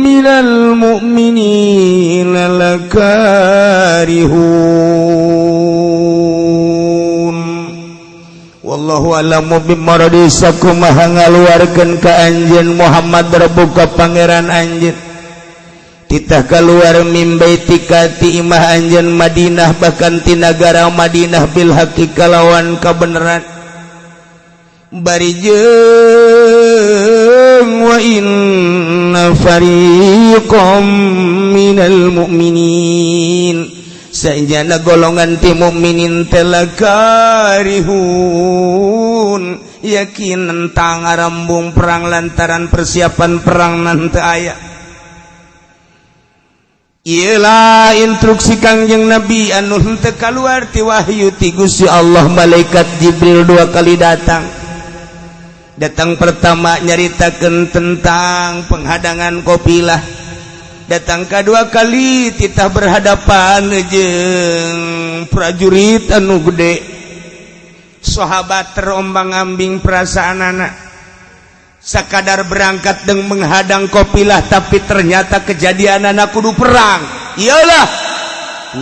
minal mu'minina lakarihun. Wallahu a'lamu bimaradi, sakumaha ngaluarkeun ka anjeun Muhammad rabbuka pangeran anjeun, titah keluar min baitika ti imah anjeun Madinah, bahkan ti nagara Madinah, bil haqqi kalawan kabeneran, bari jeung wa inna fariqam minal mu'minin, saenjana golongan ti mukminin teh lakarihun, yakin tentang ngarembung perang lantaran persiapan perang nanti aya. Iyalah instruksi Kangjeng Nabi anu henteu kaluar ti wahyu ti Gusti Allah. Malaikat Jibril dua kali datang. Datang pertama nyaritakeun tentang penghadangan kopilah, datang kedua kali titah berhadapan jeung prajurit anu gede. Sahabat terombang-ambing perasaan anak, sakadar berangkat dan menghadang kopilah, tapi ternyata kejadian anak kudu perang. Iyalah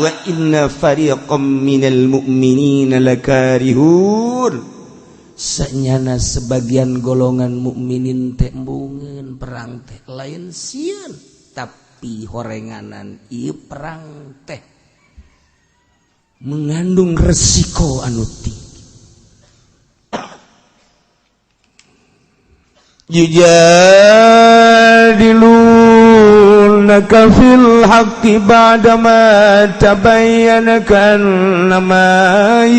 wa inna fariqam minal mu'minina lakarihun. Senyana sebagian golongan mukminin teh embungeun perang teh, lain sieun. Tapi horenganan ieu perang teh mengandung resiko anu tinggi. Yujadilunaka fil haqqi ba'dama tabayyana ka'annama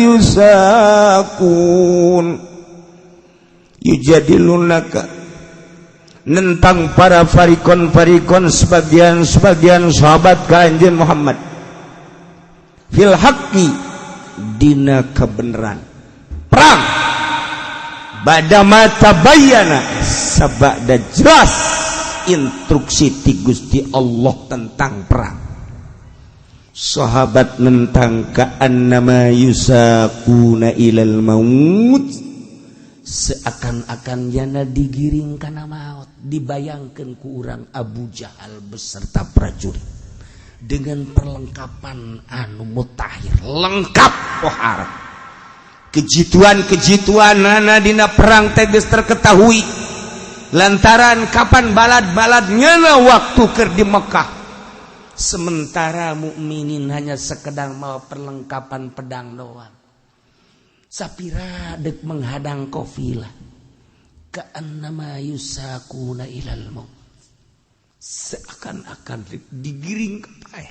yusaqun. Yujadilunaka nentang para farikon-farikon sebagian-sebagian sahabat ka Anjeun Muhammad fil haqqi dina kebenaran perang badama tabayyana sabada jelas instruksi ti Gusti Allah tentang perang. Sahabat nentang ka'annama yusaquna ilal maut, seakan-akan jana digiring kana maut. Dibayangkeun ku urang Abu Jahal beserta prajurit dengan perlengkapan anu mutakhir lengkap pohara kejituan-kejituan nana dina perang teh geus terketahui lantaran kapan balad-balad nyana waktu keur di Mekah. Sementara mukminin hanya sekedar mau perlengkapan pedang doang, sapira dek menghadang kafilah ka'annama yusaquna ilal maut, seakan-akan digiring ke paeh.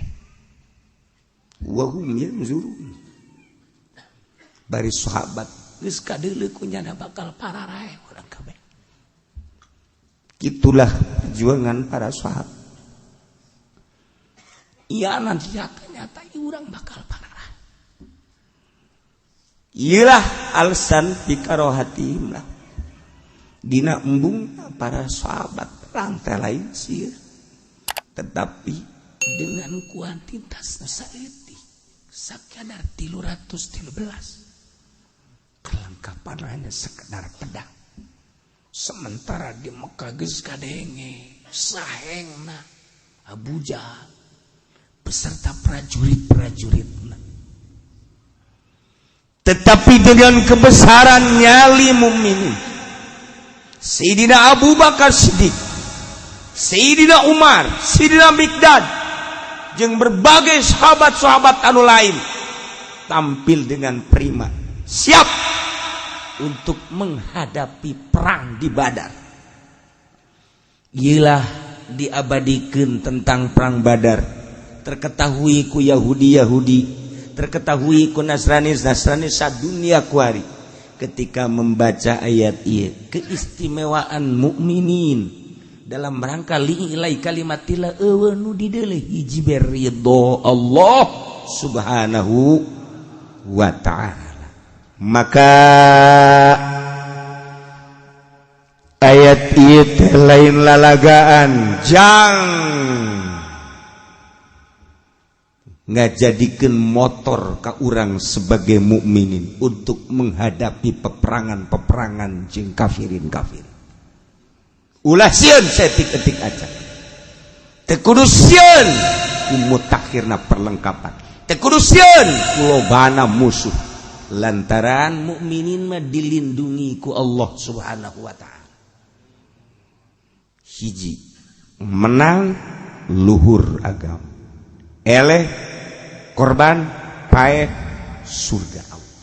Wa hum yanzurun. Bari sahabat geus kadeuleu ku nyana bakal pararae urang kabeh. Itulah perjuangan para sahabat. Iya nanti nyata-nyata urang bakal pararae. Iyalah alasan dikarohatihim lah. Dina embung para sahabat perang teh lain sieun. Tetapi dengan kuantitas nu saeutik sakadar 313 kelengkapan hanya sekedar pedang. Sementara di Mekah geus kadenge sahengna Abu Jahal beserta prajurit-prajuritna. Tetapi dengan kebesaran nyali mukminin, Sayyidina Abu Bakar Siddiq, Sayyidina Umar, Sayyidina Miqdad, jeung berbagai sahabat-sahabat anu lain tampil dengan prima, siap untuk menghadapi perang di Badar. Iyalah diabadikan tentang perang Badar. Terketahui ku Yahudi-Yahudi, terketahui ku Nasrani-Nasrani sadunia kuari. Ketika membaca ayat ieu, keistimewaan mukminin dalam rangka li'ilai kalimatillah eueuh nu dideuleuh hiji ridho Allah Subhanahu wa ta'ala. Maka ayat ieu teh lain lalagaan jang ngajadikeun motor ka urang sebagai mukminin untuk menghadapi peperangan-peperangan jeung kafirin-kafir. Ulah sieun saeutik-eutik aja. Teu kudu sieun ku mutakhirna perlengkapan. Teu kudu sieun ku lobana musuh. Lantaran mukminin mah dilindungi ku Allah Subhanahu wa ta'ala. Hiji menang luhur agama, eleh korban paeh surga Allah.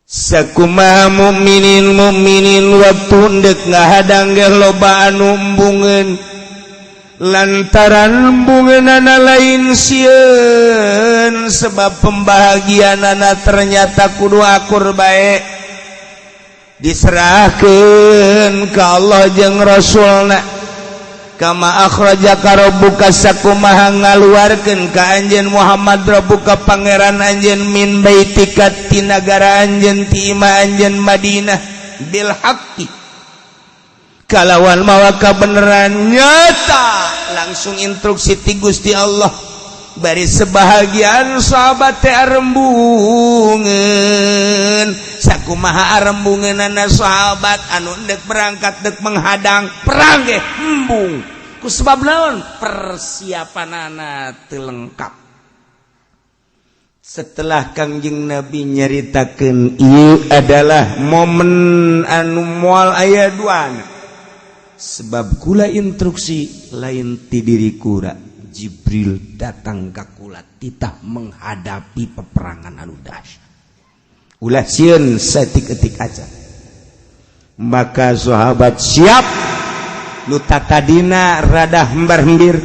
Sakumaha mukminin mukminin waktu ndek ngahadang ge loba anu embungeun, lantaran embungeunana lain sieun sebab pembahagianana ternyata kudu akur bae diserahkeun ka Allah jeung Rasulna. Kama akhrajaka rabbuka sakumaha ngaluarkeun ka anjeun Muhammad rabbuka pangeran anjeun min baitika ti nagara anjeun ti imah anjeun Madinah bil haqqi kalawan mawa kabeneran nyata. Langsung instruksi ti Gusti Allah bari sebahagian sahabat teh arembungeun. Sakumaha arembungeunana sahabat anu dek berangkat dek menghadang perang ge embung ku sebab naon persiapanana teu lengkap. Setelah Kangjeng Nabi nyaritakeun ieu adalah momen anu moal aya duana. Sebab kula instruksi lain ti diri kula. Jibril datang ka kula titah menghadapi peperangan anu dahsyat. Ulah sieun saeutik-eutik aja. Maka sahabat siap. Nu tadina rada hembar-hembir,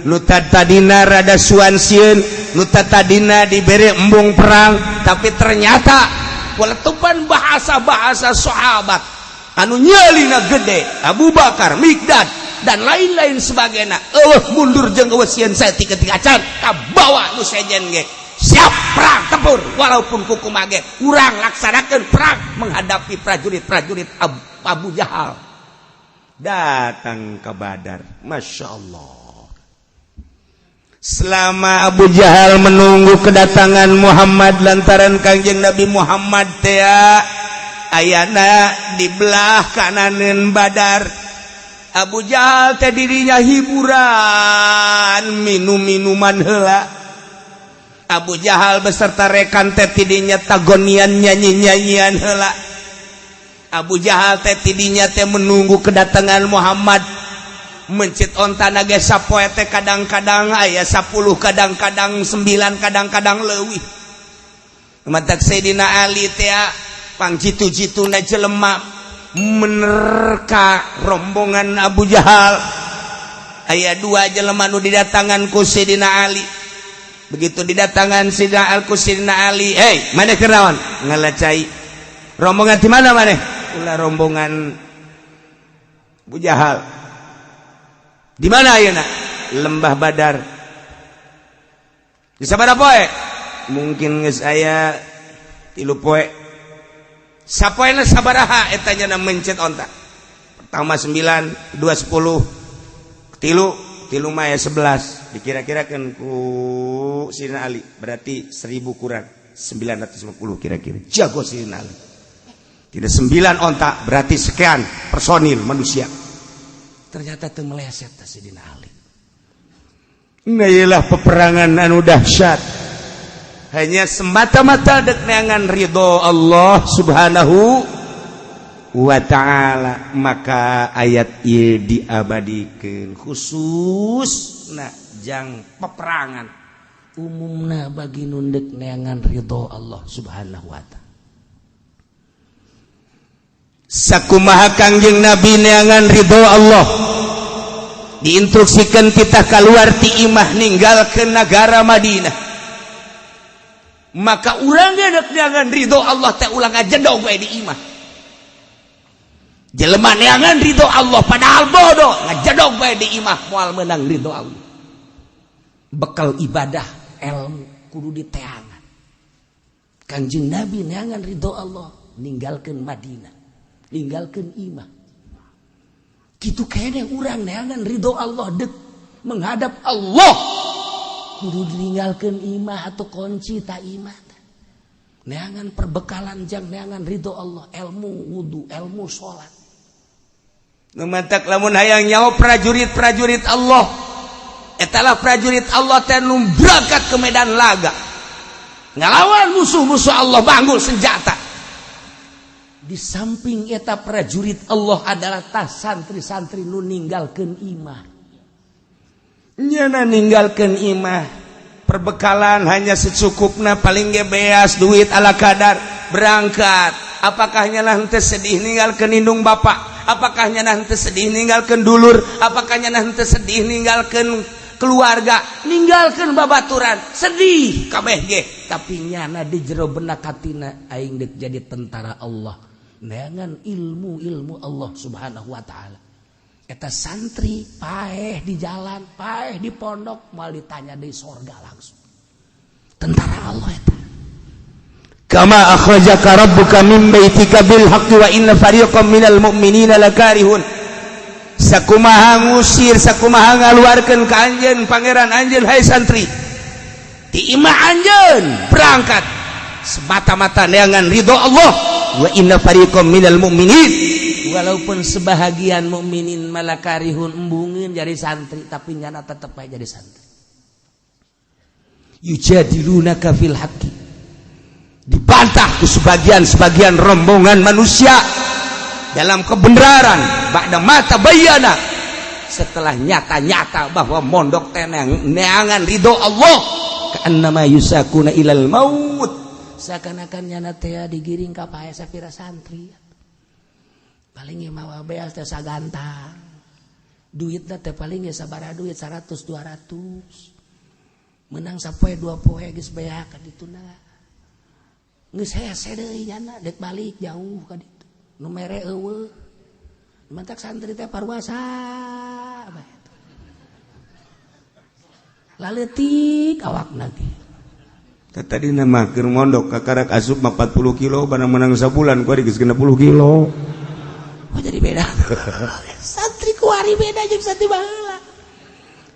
nu tadina rada suan sieun, nu tadina dibere embung perang, tapi ternyata letupan bahasa-bahasa sahabat anu nyalina gede, Abu Bakar, Mikdad, dan lain-lain sebagainya, euweuh mundur jeung euweuh sieun saeutik-eutik acan, kabawa nu sejen ge siap perang tempur. Walaupun kukumaha ge urang laksanakeun perang menghadapi prajurit-prajurit Abu Jahal. Datang ke Badar, Masya Allah. Selama Abu Jahal menunggu kedatangan Muhammad, lantaran Kangjeng Nabi Muhammad teh ayana di belah kananen Badar, Abu Jahal teh dirinya hiburan, minum minuman heula. Abu Jahal beserta rekan teh tidinya tagonian, nyanyi-nyanyian heula. Abu Jahal teh tidinya teh menunggu kedatangan Muhammad, mencit onta ge sapoe teh kadang-kadang aya 10, kadang-kadang 9, kadang-kadang leuwih. Matak Sayyidina Ali teh pang jitu-jituna jelema menerka rombongan Abu Jahal. Aya dua jelema nu didatangan ku Sayyidina Ali. Begitu didatangan Sayyidina Al ku Sayyidina Ali, "Hei, maneh keur naon?" "Ngala cai." "Rombongan di mana maneh?" "Ulah rombongan Abu Jahal." "Di mana ayeuna?" "Lembah Badar." "Di sabaraha poe?" "Mungkin geus aya 3 poe." "Sapoena sabaraha eta nya mencet onta?" "Pertama 9, 2 10, tilu tilu mah ya 11." Dikira-kirakan ku Sayyidina Ali berarti 1000 kurang 950 kira-kira. Jago Sayyidina Ali. Tidak, 9 onta berarti sekian personil manusia. Ternyata teu meleset Sayyidina Ali. Nah, peperangan anu dahsyat hanya semata-mata dek neangan ridho Allah Subhanahu wa ta'ala. Maka ayat ieu diabadikeun khusus na jang peperangan, umumna bagi nu dek neangan ridho Allah Subhanahu wa ta'ala. Sakumaha Kangjeng Nabi neangan ridho Allah, diinstruksikan kita keluar ti imah, ninggalkeun negara Madinah, maka urang dek neangan ridho Allah teh ulah ngajedog we di imah. Jelema neangan ridho Allah padahal bodoh, ngajedog we di imah, moal menang ridho Allah. Bekal ibadah ilmu kudu diteangan. Kanjeng Nabi neangan ridho Allah ninggalkeun Madinah, ninggalkeun imah. Kitu kene urang neangan ridho Allah, dek menghadap Allah kudu ditinggalkeun imah atau kunci tak imah. Neangan perbekalan jang neangan ridho Allah, ilmu wudu, ilmu salat. Nu matak lamun hayang nyaho prajurit-prajurit Allah, etalah prajurit Allah teh nu berangkat ke medan laga ngalawan musuh-musuh Allah, banggul senjata. Di samping eta prajurit Allah adalah tas santri-santri nu ninggalkeun imah. Nyana ninggalkeun imah, perbekalan hanya secukupna, paling ge beas duit ala kadar, berangkat. Apakah nyana henteu sedih ninggalkeun indung bapak? Apakah nyana henteu sedih ninggalkeun dulur? Apakah nyana henteu sedih ninggalkeun keluarga, ninggalkeun babaturan? Sedih kabeh ge, tapi nyana di jero benak hatina, aing dek jadi tentara Allah, neangan ilmu-ilmu Allah Subhanahu wa ta'ala. Eta santri paeh di jalan, paeh di pondok, mal ditanya di sorga langsung. Tentara Allah eta. Kama akhrajaka rabbuka min baitika bil haqqi wa inna fariqam minal mu'minina lakarihun. Sakumaha ngusir, sakumaha ngaluarkeun ka anjeun pangeran anjeun, hai santri, ti imah anjeun berangkat semata-mata neangan ridho Allah. Wa inna fariqam minal mu'minin, walaupun sebahagian mukminin malakarihun, embungin jadi santri, tapi nyana tetep aja jadi santri. Yujadilunaka fil haqqi, dibantah ke sebagian-sebagian rombongan manusia. dalam kebenaran ba'da mata bayana, setelah nyata-nyata bahwa mondok tenang neangan ridho Allah, ka'annama yusakuna ilal maut, seakan-akan nyana teh digiring ka pae. Sapira santri paling ge mawa beas teh sagantang, duitna teh paling ge sabaraha duit, 100 200, menang sapoe dua poe geus beak ka dituna, geus hese deui nyana dek balik jauh ka ditu, nu mere eueuh. Mantak santri teh parwasa bae, laleutik awakna ge. Tadi nama keur mondok kakarak asup mah 40 kilo, barang menang sabulan kuari geus 60 kilo. Oh, jadi beda santri kuari, beda jeung santri baheula.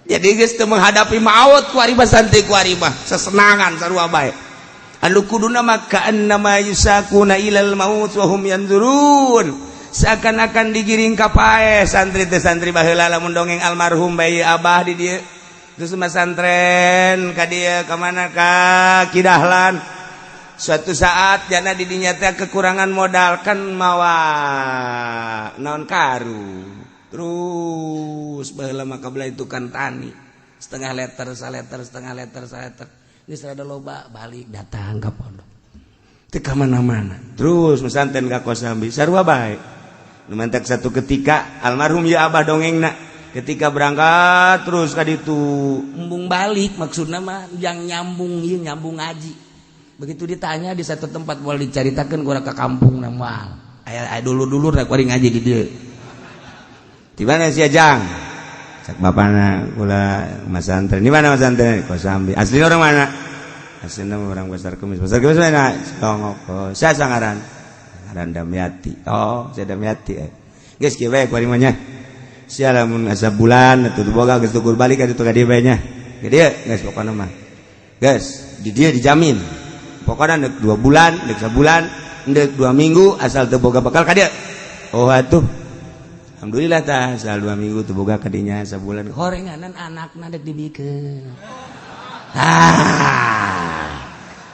Jadi geus teu menghadapi maut kuari mah, santri kuari mah sesenangan sarua bae. Anu kuduna mah ka'annama yusakuna ilal maut wa hum yanzurun, seakan-akan digiring ka paeh santri teh. Santri baheula lamun dongeng almarhum bayi abah di dieu, terus masantren ka dieu, ka mana, ka Kidahlan, suatu saat jana di dinya teh kekurangan modal kan, mawa naon, karu. Terus baheula mah kabelah itu kan tani, setengah liter saliter, setengah liter saliter, geus rada loba balik datang ka pondok. Teu ka mana-mana terus mesantren ka Kosambi sarua bae. Nu mantak satu ketika almarhum ya abah dongengna ketika berangkat terus ka ditu embung balik, maksudna mah yang nyambung ieu, nyambung ngaji. Begitu ditanya di satu tempat, boleh diceritakan gua ke kampung nama aya aya dulu-dulu rek kuari ngaji di dieu. Di mana sih, Jang? Cak bapana, kula masantren. Di mana masantren? Kosambi. Asli orang mana? Aslinya orang Pasar Kemis. Pasar Kemis mana? Songok. Oh, saya sangaran. Ngaran Damiati. Oh, saya Damiati. Eh. Geus kieu bae kuari mah nya. Sia lamun asa bulan atuh boga geus tukur balik ka ditu ka dieu bae nya. Ka dieu geus pokona mah. Geus, di dieu dijamin. Pokona deuk 2 bulan, deuk sabulan, deuk 2 minggu, asal teu boga bekal ka dieu. Oh atuh. Alhamdulillah tah, asal 2 minggu teu boga kadinya sabulan. Horenganan anakna dek dibikeun. Ah.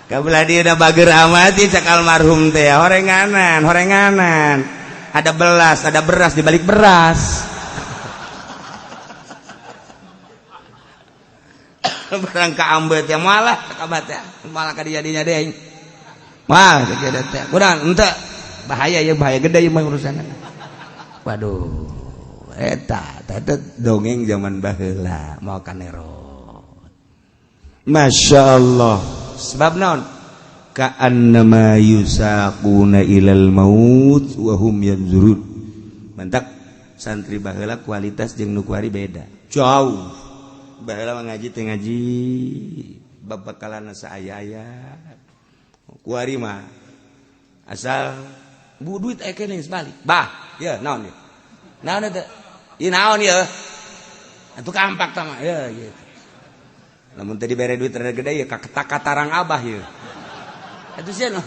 Kabelah dia udah bager amat cak almarhum teh, horenganan, horenganan. Ada belas, ada beras di balik beras. Barang ka ambet ya malah kabat ya, malah ka jadinya deh. Wah, teh kurang ente bahaya ya, bahaya gede ya mah urusan. Waduh, eta eta dongeng zaman baheula mau kanerot. Masya Allah. Sebab naon? Ka'annama yusaquna ilal maut wa hum yanzurun. Mantak santri baheula kualitas jeung nu kuari beda. Jauh. Baheula mah ngaji teh ngaji babakalan saaya-aya. Kuari mah asal bu duit aya keneh geus balik. Bah, ya naon ieu? Naon eta? Ieu naon ieu? Atuh kampak tah mah ya gitu. Lamun teu dibere duit rada gede ya kaketak katarang abah ieu. Atuh sia nu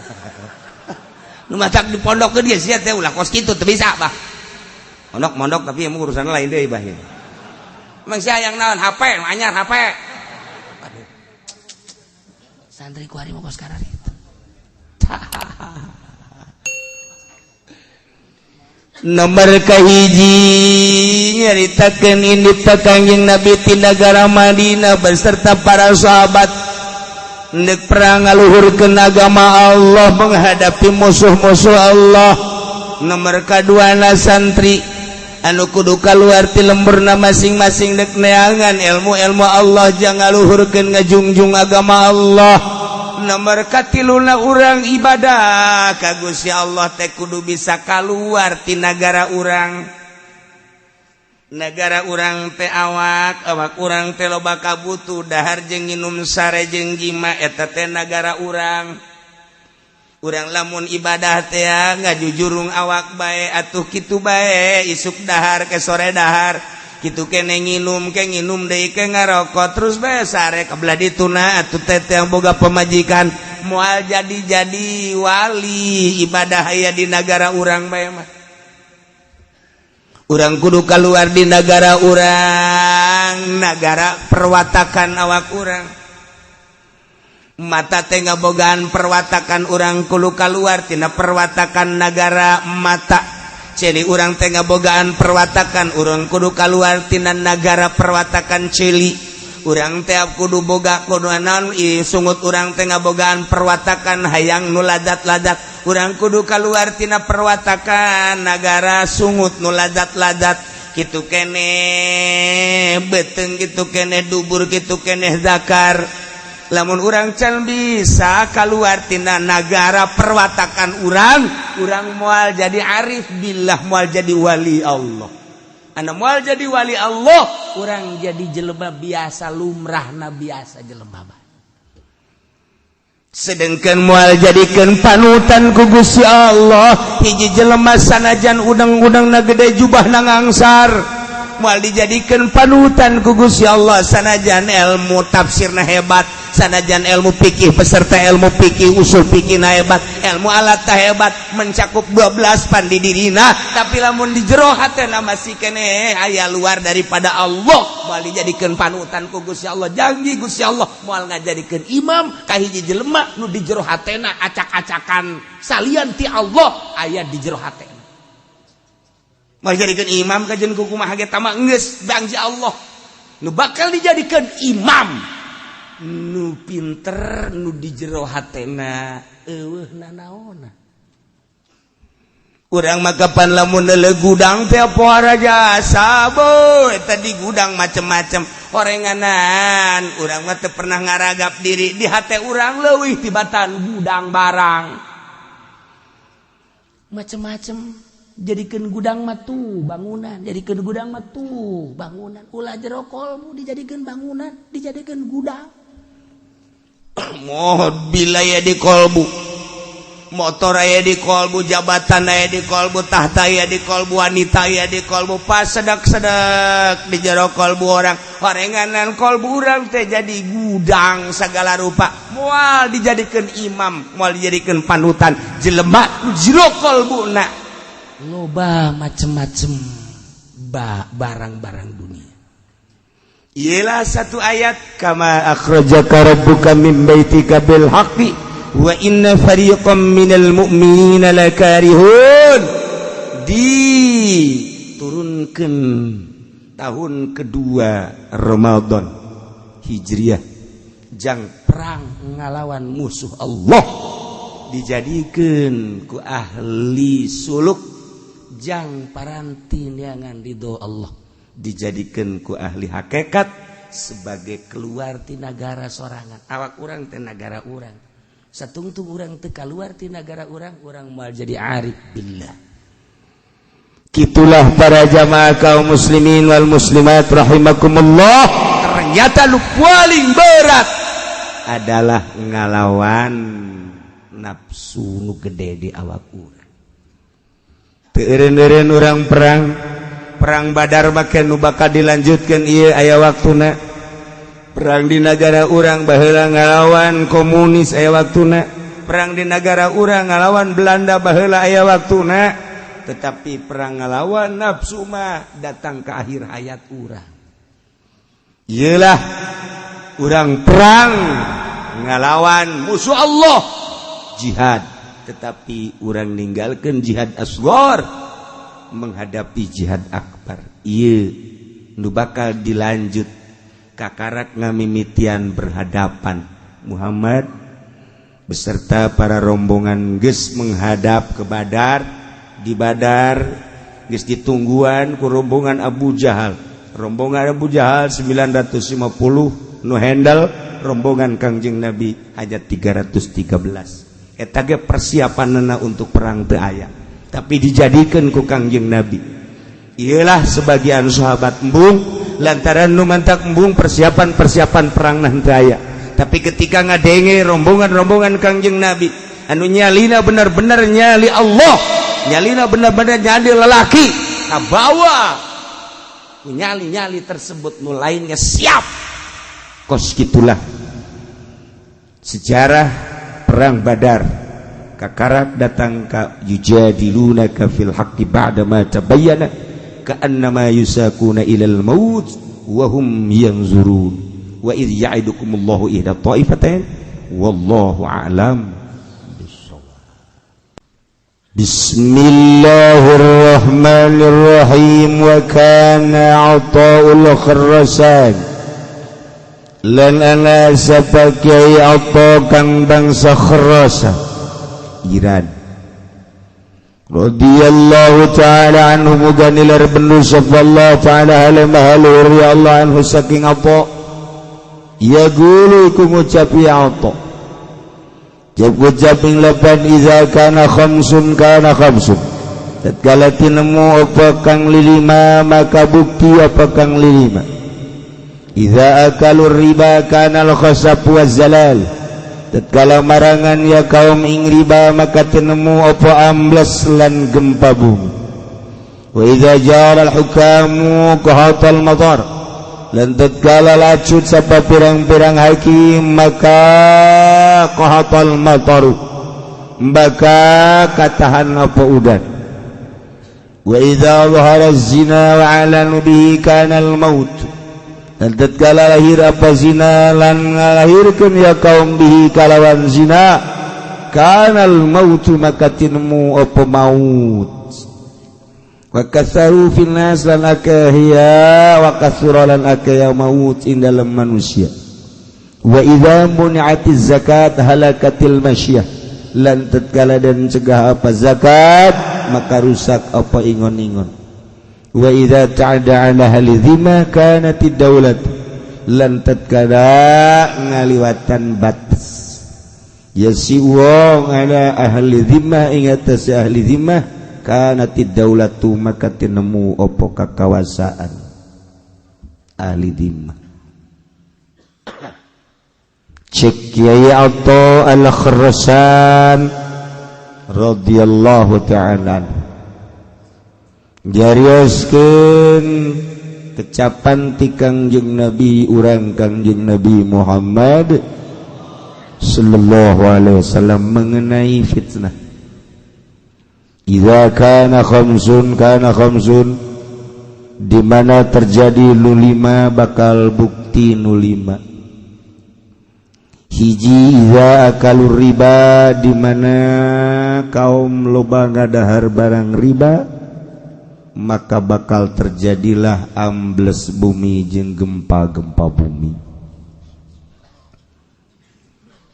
nu matak di pondok ge sia teh ulah kos kitu teu bisa bah. Mondok-mondok tapi emang urusan lain deui bah ieu. Emang sia yang naon HP, nu anyar HP. Aduh. Santri kuari mah kos kararitu. Nomor kahiji nyaritakeun indit Kangjeng Nabi ti nagara Madinah beserta para sahabat ndek perang ngaluhurkeun agama Allah menghadapi musuh-musuh Allah. Nomor kaduana santri anu kudu kaluar ti lemburna masing-masing dek neangan ilmu-ilmu Allah jang ngaluhurkeun ngajungjung agama Allah. Nomor katiluna urang ibadah ka Gusti Allah teh kudu bisa kaluar ti nagara urang. Nagara urang teh awak, awak urang teh loba kabutuh dahar jeung nginum sare jeung jima, eta teh nagara urang. Urang lamun ibadah teh ngajujurung awak bae atuh kitu bae, isuk dahar ke sore dahar. Kitu kene nginum ke nginum deui ke ngarokok terus bae sare kabelah dituna atuh teh yang boga pemajikan moal jadi-jadi wali ibadah aya di nagara urang bae mah. Urang kudu keluar di nagara urang, nagara perwatakan awak urang. Mata teh ngabogaan perwatakan urang kudu keluar tina perwatakan nagara mata. Ceuli urang teh ngabogaan perwatakan, urang kudu kaluar tina nagara perwatakan ceuli urang teh, kudu boga kudu naon sungut urang teh ngabogaan perwatakan hayang nu ladat-ladat, urang kudu kaluar tina perwatakan nagara sungut nu ladat-ladat. Kitu keneh beuteung, kitu keneh dubur, kitu keneh zakar. Lamun urang can bisa keluar tina nagara perwatakan urang, urang moal jadi arif billah, moal jadi wali Allah. Anda moal jadi wali Allah, urang jadi jelema biasa, lumrahna biasa jelema. Sedangkan moal jadikan panutan ku Gusti Allah hiji jelema sanajan udang-udang na gede, jubah na ngangsar. Moal dijadikan panutan ku Gusti Allah sanajan ilmu tafsirna hebat, sanajan ilmu fikih, peserta ilmu fikih, usul fikih na hebat, ilmu alat hebat, mencakup 12 pan di dirina, tapi lamun di jero hatena masih keneh aya luar daripada Allah, moal dijadikan panutan ku Gusti Allah. Janji Gusti Allah moal ngajadikeun imam ka hiji jelema nu di jero hatena acak-acakan salian ti Allah aya di jero hatena. Moal dijadikeun imam kajen ku kumaha ge tama geus janji Allah. Nu bakal dijadikan imam nu pinter, nu di jero hatena eueuh nanaona. Urang mah kapan lamun neuleuh gudang teh pohara jasa boy, tadi gudang macem-macem orenganan. Urang mah teu pernah ngaragap diri di hate urang leuwih tibatan gudang barang macem-macem. Jadikan gudang mah tuh bangunan, jadikan gudang mah tuh bangunan. Ulah jero kolbu dijadikan bangunan, dijadikan gudang. Mobil aya di kolbu, motor aya di kolbu, jabatan aya di kolbu, tahta aya di kolbu, wanita aya di kolbu, pas sedak-sedak di jero kolbu urang orenganan. Kolbu urang teh jadi gudang segala rupa. Moal dijadikan imam, moal dijadikan panutan jelema jero kolbu na loba macem-macem barang-barang dunia. Ialah satu ayat, kama akhrajaka rabbuka min baitika bil haqqi wa inna fariqam minal mu'minina lakarihun. Diturunkan tahun kedua Ramadan Hijriah jang perang ngalawan musuh Allah, dijadikan ku ahli suluk jang paranti neangan ridho Allah, dijadikan ku ahli hakikat sebagai keluar ti nagara sorangan. Awak urang teh nagara urang. Satungtung urang teu keluar ti nagara urang, urang moal jadi arif billah. Gitulah para jamaah kaum muslimin wal muslimat rahimakumullah. Ternyata lu paling berat adalah ngalawan nafsu nu gede di awak urang. Teu eureun-eureun urang perang. Perang Badar make nu bakal dilanjutkan ieu aya waktuna. Perang di negara urang baheula ngalawan komunis aya waktuna, perang di negara urang ngalawan Belanda baheula aya waktuna, tetapi perang ngalawan nafsu mah datang ke akhir hayat urang. Iyalah urang perang ngalawan musuh Allah, jihad, tetapi urang ninggalkan jihad asghar menghadapi jihad akbar. Iya nu bakal dilanjut kakarak ngamimitian berhadapan. Muhammad beserta para rombongan geus menghadap ke Badar. Di Badar geus ditungguan ku rombongan Abu Jahal. Rombongan Abu Jahal 950 nu handle, rombongan Kangjeng Nabi hanya 313. Eta ge persiapanna untuk perang teu aya, tapi dijadikan ku Kangjeng Nabi. Iyalah sebagian sahabat embung lantaran nu mantak embung persiapan-persiapan perang nanti aya. Tapi ketika ngadenge rombongan-rombongan Kangjeng Nabi anu nyalina benar-benar nyali Allah, nyalina benar-benar nyali lelaki, kabawa nyali-nyali tersebut, nu lainnya siap. Kos gitulah sejarah perang Badar. Kakarak datang ka yujadilunaka fil haqqi ba'da ma tabayyana ka'annama yusaquna ilal maut wa hum yanzurun wa idh ya'idukumullahu ihda ta'ifatain. Wallahu a'lam. Bismillahirrahmanirrahim. Wa kana Athaul Khurasan lan ana sapa Kiai Atha kang bangsa Khurasan, Iran, radhiyallahu ta'ala anhu, muga nilar benu sapa Allah ta'ala halemah luhur ya Allah anhu saking apa yaqulu, iku ngucap ya Atha. Jab ing lapan iza kana khamsun kana khamsun, tatkala tinemu apa kang lilima maka bukti apa kang lilima. Iza akalur riba kana al khasab wa zalal, tatkala marangan ya kaum ing riba maka tinemu apa ambles lan gempa bumi. Wa iza jara al hukamu qahatal matar, lan tatkala lacut sapa pirang-pirang hakim maka qahatal mataru, maka katahan apa udan. Wa idza zahara zina wa alanu bihi kana al maut, dan tatkala lahir apa zina lan ngalahirkeun ya kaum bihi kalawan zina kana al maut, maka tinemu apa maut. Wa katsaru fil nas, lan akeh ya wa katsura lan akeh ya maut ing dalam manusia. Wa idza muni'atiz zakat halakatil masyiyah, lan tatkala dan cegah apa zakat maka rusak apa ingon-ingon. Wa idza ta'ada ala ahli dhimma kanatid daulat, lan tatkala ngaliwatan batas ya si wong ala ahli dhimmah ing atas ahli dhimmah kanatid daulatu, maka tinemu apa kakawasaan ahli dhimmah. Cek Kiai Atha Al-Khurasan radhiyallahu ta'ala jarioskeun kecapan ti Kangjeng Nabi urang, Kangjeng Nabi Muhammad sallallahu alaihi wasallam mengenai fitnah. Idza kana khamsun kana khamsun, di mana terjadi nu lima bakal bukti nu lima. Hiji, idza akalur riba, di mana kaum loba ngadahar barang riba maka bakal terjadilah ambles bumi jeung gempa-gempa bumi.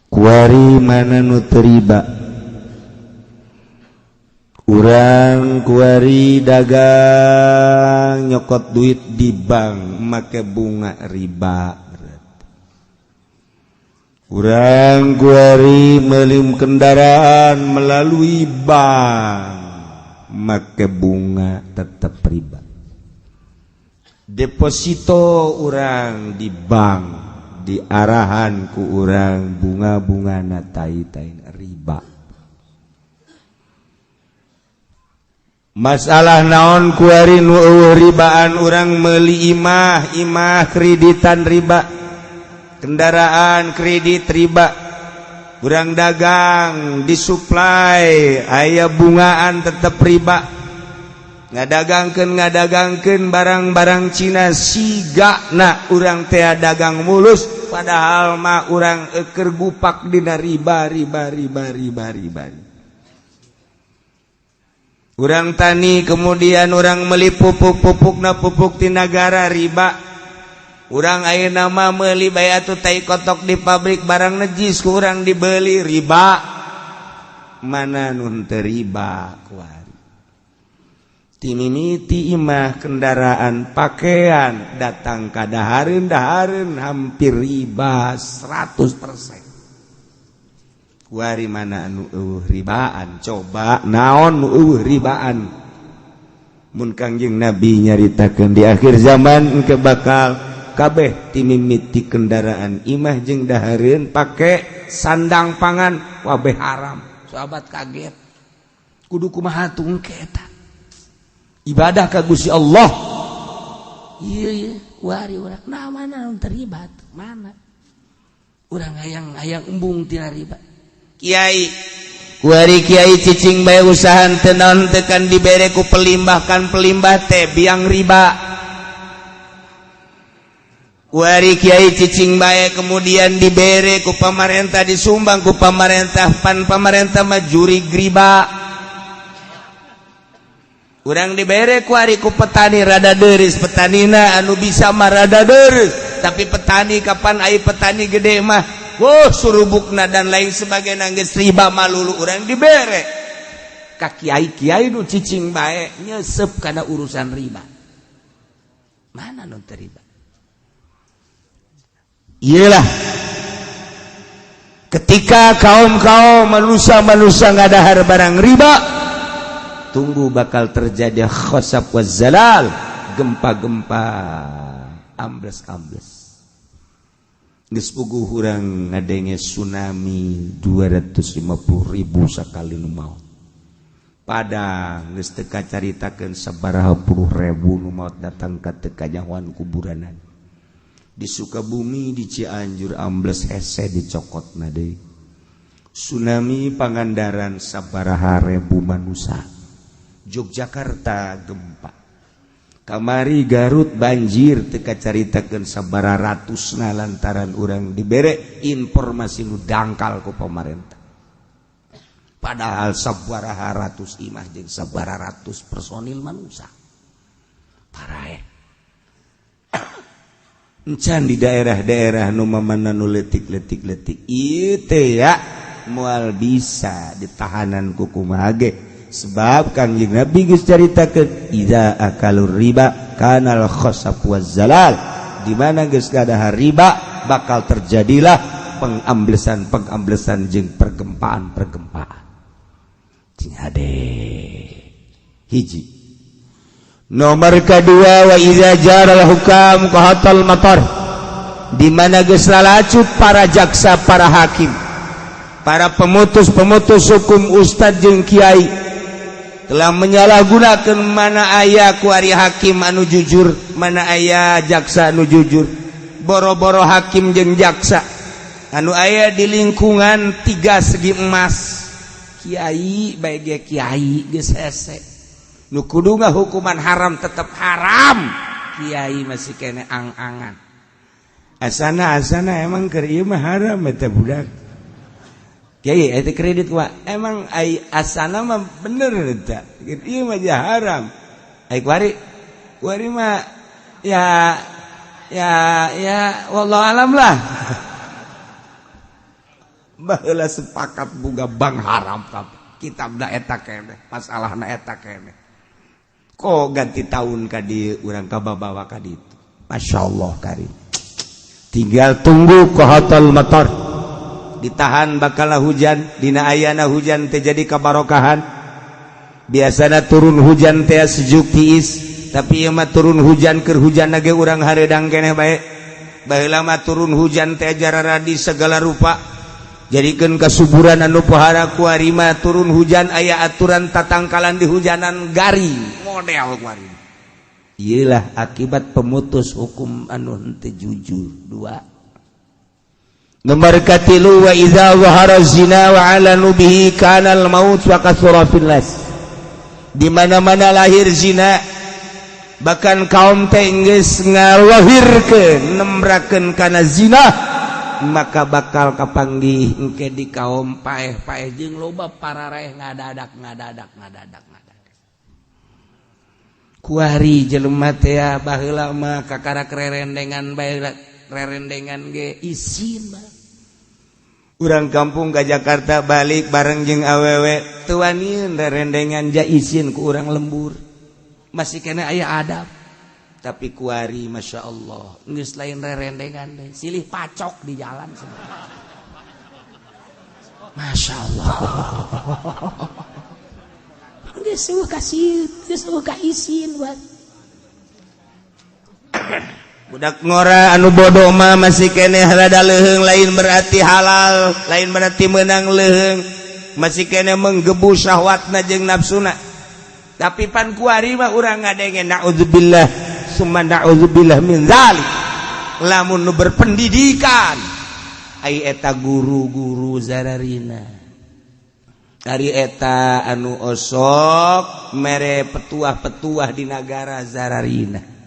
Kuari mana nu teu riba? Urang kuari dagang, nyokot duit di bank make bunga riba. Urang kuari meuli kendaraan melalui bank make bunga tetap riba. Deposito urang di bank diarahan ku urang bunga-bunga na tai-tai riba. Masalah naon kuari nu eueuh ribaan? Urang meuli imah, imah kreditan riba, kendaraan kredit riba, urang dagang disuplai aya bungaan tetep riba, ngadagangkeun barang-barang Cina siga na urang teh dagang mulus, padahal mah urang eker gupak dina riba, riba, riba, riba, riba. Urang tani, kemudian urang meli pupuk, pupuk na pupuk ti nagara riba. Urang ayeuna mah meuli bae atuh tai kotok di pabrik, barang najis ku urang dibeli, riba. Mana nu teu riba kuari? Timimiti imah, kendaraan, pakaian, datang ka dahareun, dahareun hampir riba 100%. Kuari mana anu eueuh ribaan? Coba naon nu eueuh ribaan? Mun Kangjeng Nabi nyaritakeun di akhir zaman engke bakal kabeh timimiti kendaraan, imah jeung dahareun, pake sandang pangan wabeh haram. Sahabat kaget, kudu kumaha tuh engke eta ibadah ka Gusti Allah? Iya iya, kuari urang nah mana terlibat? Mana urang hayang hayang embung tina riba? Kiai kuari, kiai cicing bae usaha teu naon teu kan dibere ku pelimbah, kan pelimbah teh biang riba. Kuari kiai cicing bae, kemudian dibere ku pamarentah, disumbang ku pamarentah, pan pamarentah mah jurig riba. Urang dibere kuari ku petani rada deris, petanina anu bisa mah rada deris, tapi petani kapan ai petani gede mah, wow, surubukna dan lain sebagainya geus riba malulu. Urang dibere ka kiai kiai nu cicing bae nyesep kana urusan riba. Mana nu teu riba? Iyalah, ketika kaum-kaum manusia-manusia ngadahar barang riba, tunggu bakal terjadi khosab wa zalal, gempa-gempa, ambles-ambles. Geus puguh urang ngadenge tsunami 250 ribu sakali nu maot. Padang geus teu kacaritakeun sabaraha puluh ribu nu maot datang ka teu kanyahoan kuburanan. Di Sukabumi, di Cianjur ambles hese dicokotna deui. Tsunami Pangandaran sabaraha ribu manusia. Yogyakarta gempa. Kamari Garut banjir teu kacaritakeun sabaraha ratusna lantaran urang dibere informasi nu dangkal ku pemerintah. Padahal sabaraha ratus imah jeung sabaraha ratus personil manusia. Paraeh. Encan di daerah-daerah nu mamana nu leutik-leutik leutik ieu teh ya moal bisa ditahanan ku kumaha ge, sebab Kangjeng Nabi geus caritakeun, idza akalur riba kanal khasab waz zalal. Di mana geus gadahar riba, bakal terjadilah pengamblesan pengamblesan jeung pergempaan pergempaan. Cing hade hiji. Nomor kedua, wa idza jaral hukam qahatal matar. Di mana geus lalacut para jaksa, para hakim, para pemutus-pemutus hukum, ustad jeung kiai telah menyalahgunakan. Mana aya kuari hakim anu jujur? Mana aya jaksa anu jujur? Boro-boro hakim jeung jaksa anu aya di lingkungan tiga segi emas, kiai baik kiai geus hese. Nu kudu hukuman haram tetap haram, kiai masih kene ang-angan, asana asana emang keur ieu mah haram eta budak. Kiai eta kredit wa emang ai asana mah bener eta ieu mah haram. Ai kuari kuari mah ya ya ya, wallahu alam lah. Baheula sepakat buga bank haram, kitab da eta keneh, masalahna eta keneh. Kok ganti tahun ka dieu urang kababawa ka ditu? Masya Allah karim. Tinggal tunggu qahatal matar. Ditahan bakal hujan. Dina ayana hujan teh jadi kabarokahan. Biasana turun hujan teh sejuk tiis, tapi ieu mah turun hujan keur hujan ge urang hareudang keneh bae. Baheula mah turun hujan teh jararadi segala rupa, jadikeun kasuburan anu pohara. Kuari mah turun hujan aya aturan tatangkalan di hujanan, garing model kuari. Iyalah akibat pemutus hukum anu henteu jujur. Dua. Nomor katilu, wa idza zahara zina wa alanu bihi kana al maut wa kathura fil nas. Di mana-mana lahir zina, bahkan kaum teh geus ngalahirkeun nembrakeun kana zina, maka bakal kapanggih engke di kaum paeh-paeh jeung loba pararaeh ngadadak ngadadak ngadadak ngadadak. Kuari jelema teh baheula mah kakarak rerendengan bae, rerendengan ge isin mah. Urang kampung ke Jakarta balik bareng jeung awewe teu waniun rerendengan, ja isin ku urang lembur, masih kena aya adab. Tapi kuari Masya Allah geus lain rerendengan deh, silih pacok di jalan semua. Masya Allah, geus eueuh kasih, geus eueuh ka isin buat budak ngora. Anu bodoh mah masih keneh rada leuheung, lain berarti halal, lain berarti menang leuheung, masih keneh menggebu syahwatna jeung nafsuna. Tapi pan kuari mah urang ngadenge, naudzubillah summa naudzubillah min zalik. Lamun nu berpendidikan, ai eta guru-guru zararina, ari eta anu osok mere petuah-petuah di nagara zararina.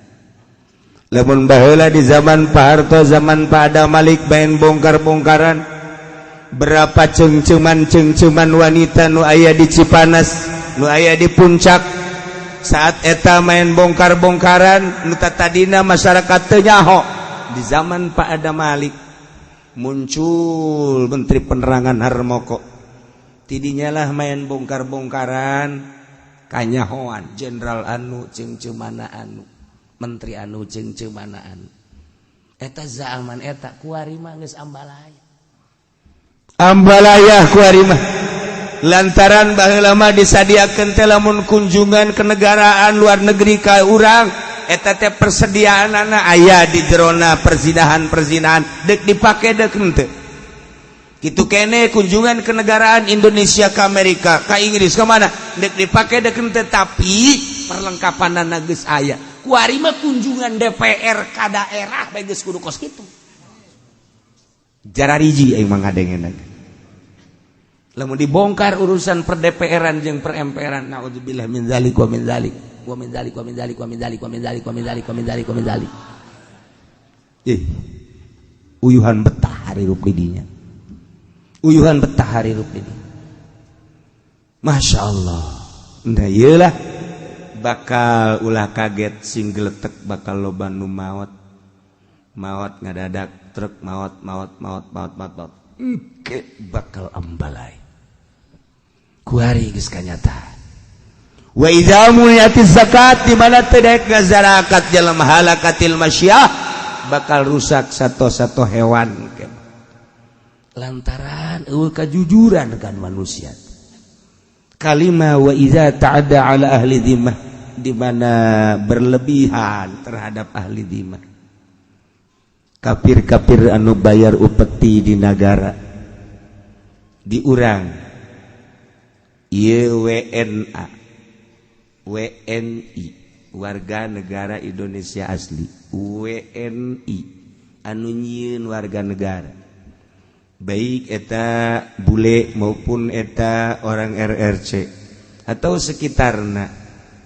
Lamun baheula di zaman Pak Harto, zaman Pak Adam Malik main bongkar-bongkaran, berapa cengceman-cengceman wanita nu aya di Cipanas, nu aya di Puncak. Saat eta main bongkar-bongkaran nu tadina masyarakat teu nyaho. Di zaman Pak Adam Malik muncul Menteri Penerangan Harmoko, tidinya lah main bongkar-bongkaran, kanyahoan jenderal anu jeung mana anu, menteri anu jeung mana anu. Eta zaman eta kuari mah geus ambalaya. Ambalaya kuari mah, lantaran baheula mah disadiakeun teh lamun kunjungan kenegaraan luar negeri ka urang, eta teh persediaanana aya di jerona perzinahan-perzinahan, dek dipake dek henteu. Kitu kene kunjungan kenegaraan Indonesia ke Amerika, ke Inggris, ke mana, dek dipake dek henteu, tapi perlengkapan geus aya. Kuari mah kunjungan DPR ka daerah bae geus kudu kos kitu. Jarariji aing mah ngadengeuna lamun dibongkar urusan per DPR-an jeung per MPR-an. Naudzubillah min zalik wa min zalik wa min zalik wa min zalik wa min zalik wa min zalik wa min zalik wa min zalik wa min zalik. Ih, uyuhan betah hirup di dinya, uyuhan betah hirup di dinya. Masya Allah. Nah, iyalah, bakal ulah kaget sing geletek, bakal loba nu maot maot ngadadak truk maot maot maot maot maot maot. Engke bakal ambalai kuari geus kanyata. Wa idza muni'atiz zakat, di mana teu daek ngazarakat dalam halakatil masyah, bakal rusak satu-satu hewan lantaran eueuh kajujuran kan manusia. Kalima wa idza ta'adda ala ahli dhimmah, di mana berlebihan terhadap ahli dhimmah, kafir-kafir anu bayar upeti di negara di urang. Ieu WNA, WNI, warga negara Indonesia asli, WNI anu nyieun warga negara, baik eta bule maupun eta orang RRC atau sekitarna,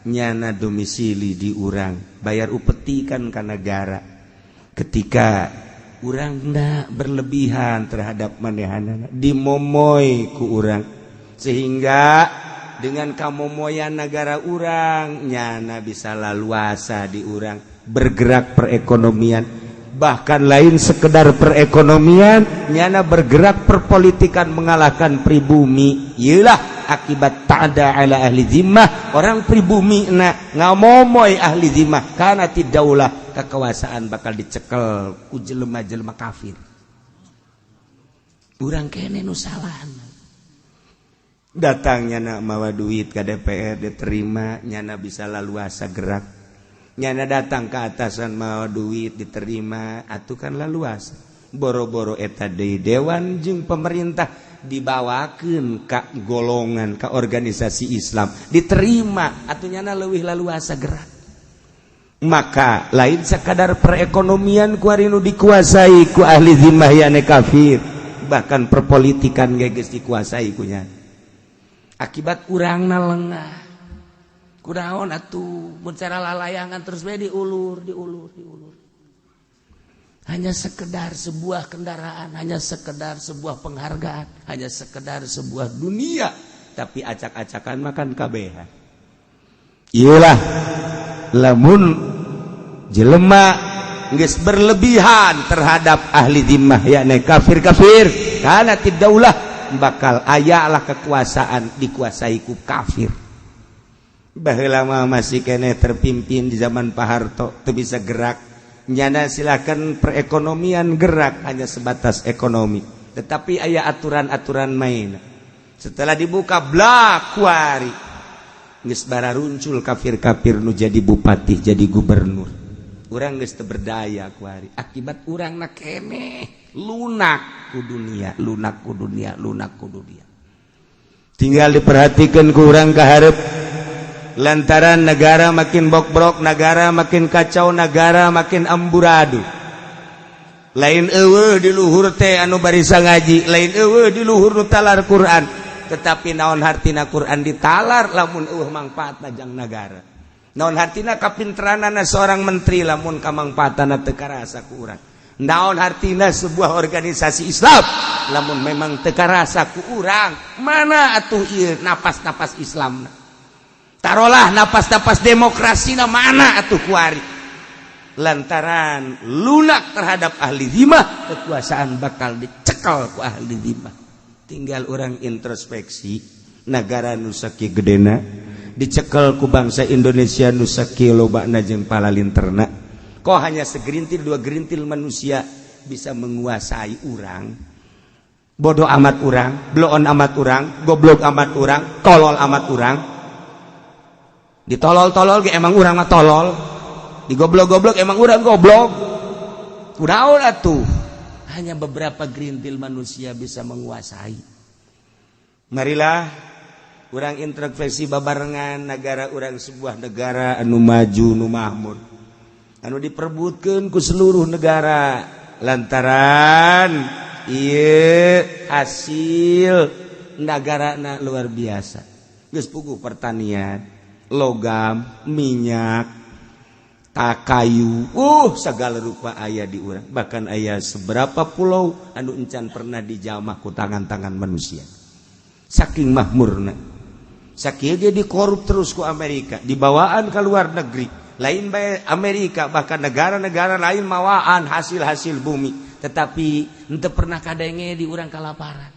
nyana domisili di urang, bayar upeti kan ka negara. Ketika urangna berlebihan terhadap manehanana, dimomoy ku urang, sehingga dengan kamomoyan negara urang, nyana bisa laluasa di urang bergerak perekonomian. Bahkan lain sekedar perekonomian, nyana bergerak perpolitikan, mengalahkan pribumi. Iyalah akibat ta'ada ala ahli zimmah. Orang pribumi na ngamomoy ahli zimmah karena tidaulah kekuasaan bakal dicekel ku jelema-jelema kafir. Urang kene nu salah. Datang nyana mawa duit ke DPR, diterima, nyana bisa laluasa gerak. Nyana datang ke atasan mawa duit, diterima atuh kan laluasa. Boro-boro eta deui, dewan jeung pemerintah dibawakeun ka golongan, ka organisasi Islam, diterima atuh, nyana leuwih laluasa gerak. Maka lain sekadar perekonomian kuari nu dikuasai ku ahli zimmah yane kafir, bahkan perpolitikan geus dikuasai kunya akibat urangna lengah. Kunaon atuh mun cara lalayangan terus we diulur, diulur, diulur? Hanya sekedar sebuah kendaraan, hanya sekedar sebuah penghargaan, hanya sekedar sebuah dunia, tapi acak-acakan makan kabehan. Iyalah, lamun jelema geus berlebihan terhadap ahli zimmah yakni kafir-kafir, karena tidaulah bakal ayalah kekuasaan dikuasai ku kafir. Baheula mah masih kene terpimpin di zaman Pak Harto, teu bisa gerak nyana. Silakan perekonomian gerak hanya sebatas ekonomi, tetapi aya aturan-aturan main. Setelah dibuka blak kuari geus bararuncul kafir-kafir nu jadi bupati, jadi gubernur. Urang geus teu berdaya kuari akibat urangna keneh lunak ku dunia, lunak ku dunia, lunak ku dunia. Tinggal diperhatikan ku urang ka hareup, lantaran negara makin bokbrok, negara makin kacau, negara makin amburadul. Lain eueuh di luhur teh anu barisa ngaji, lain eueuh di luhur nu talar Quran, tetapi naon hartina Quran ditalar lamun eueuh mangfaatna jang nagara? Naon hartina kapinteranana seorang menteri lamun kamangfaatana teu karasa ku urang? Naon hartina sebuah organisasi Islam lamun memang teu karasa ku urang? Mana atuh ieu napas-napas Islam? Tarolah napas-napas demokrasi na mana atuh kuari, lantaran lunak terhadap ahli zimah, kekuasaan bakal dicekal ku ahli zimah. Tinggal urang introspeksi, negara nu sakieu gedena dicekel ku bangsa Indonesia nu sakieu lobana jeung palalinterna, kok hanya segerintil dua gerintil manusia bisa menguasai urang? Bodoh amat urang, bloon amat urang, goblok amat urang, tolol amat urang. Ditolol-tolol ge emang urang mah tolol, digoblok-goblok emang urang goblok. Kunaon atuh hanya beberapa gerintil manusia bisa menguasai? Marilah urang introspeksi babarengan. Negara urang sebuah negara anu maju, nu makmur, anu diperbutkan ku seluruh negara lantaran iya hasil negara luar biasa. Geus puguh pertanian, logam, minyak, tak kayu, segala rupa aya di urang. Bahkan aya seberapa pulau anu encan pernah dijamah ku tangan-tangan manusia, saking makmurna. Sakieu ge dikorup terus ku Amerika, dibawaan ke luar negeri. Lain bae Amerika, bahkan negara-negara lain mawaan hasil-hasil bumi, tetapi henteu pernah kadenge di urang kalaparan.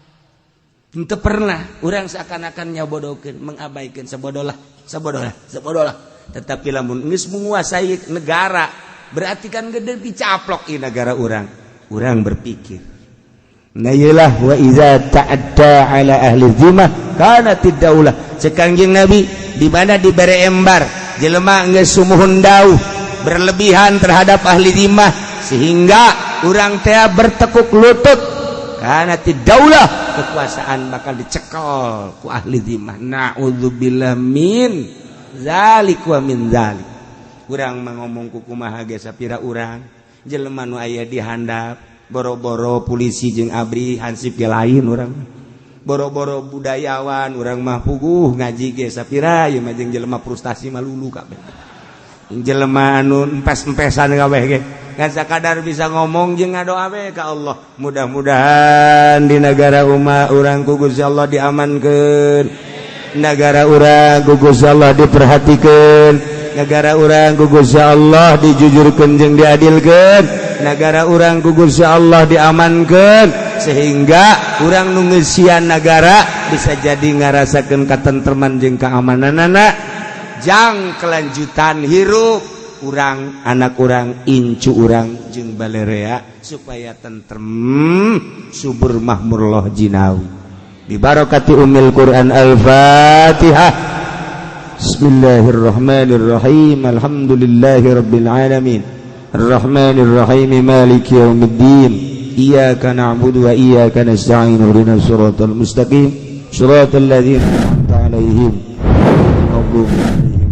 Henteu pernah. Urang seakan-akan nyabodokeun, mengabaikan, sabodolah, sabodolah, sabodolah. Tetapi lamun geus menguasai negara, berarti kan gede dicaplok di negara urang. Urang berpikir, nah, iyalah, wa iza ta'adda ala ahli zimmah kanatid daulah. Cek Kangjeng Nabi, di mana dibere embar jelema geus sumuhun dauh berlebihan terhadap ahli zimmah sehingga urang teh bertekuk lutut, kanatid daulah, kekuasaan bakal dicekel ku ahli zimmah. Na'udzubillah min zalik wa min zalik. Urang mah ngomong ku kumaha ge sapira urang jelema nu aya di handap, boro-boro polisi jeung ABRI, hansip ge lain urang. Boro-boro budayawan, urang mah puguh ngaji ge sapira. Ieu mah jeung jelema frustasi mah lulu kabeh, jelema anu empes-empesan kabeh ge. Ngan sakadar bisa ngomong jeung ngadoa we ka Allah, mudah-mudahan di negara umat urang ku Gusti Allah diamankeun, negara urang ku Gusti Allah diperhatikeun, negara urang ku Gusti Allah dijujurkeun jeung diadilkeun, negara urang ku Gusti Allah diamankeun, sehingga urang nu ngeusian negara bisa jadi ngarasakeun katentreman jeung keamananana jang kelanjutan hirup urang, anak urang, incu urang jeung balerea, supaya tentrem, subur, makmur, loh jinawi, bibarakati umil Quran. Al-Fatihah. Bismillahirrahmanirrahim. Alhamdulillahirabbil alamin, Arrahmanirrahim, maliki yaumiddin, iyyaka na'budu wa iyyaka nasta'in, ihdinas siratal mustaqim, siratal ladzina an'amta 'alaihim, ghairil maghdubi 'alaihim.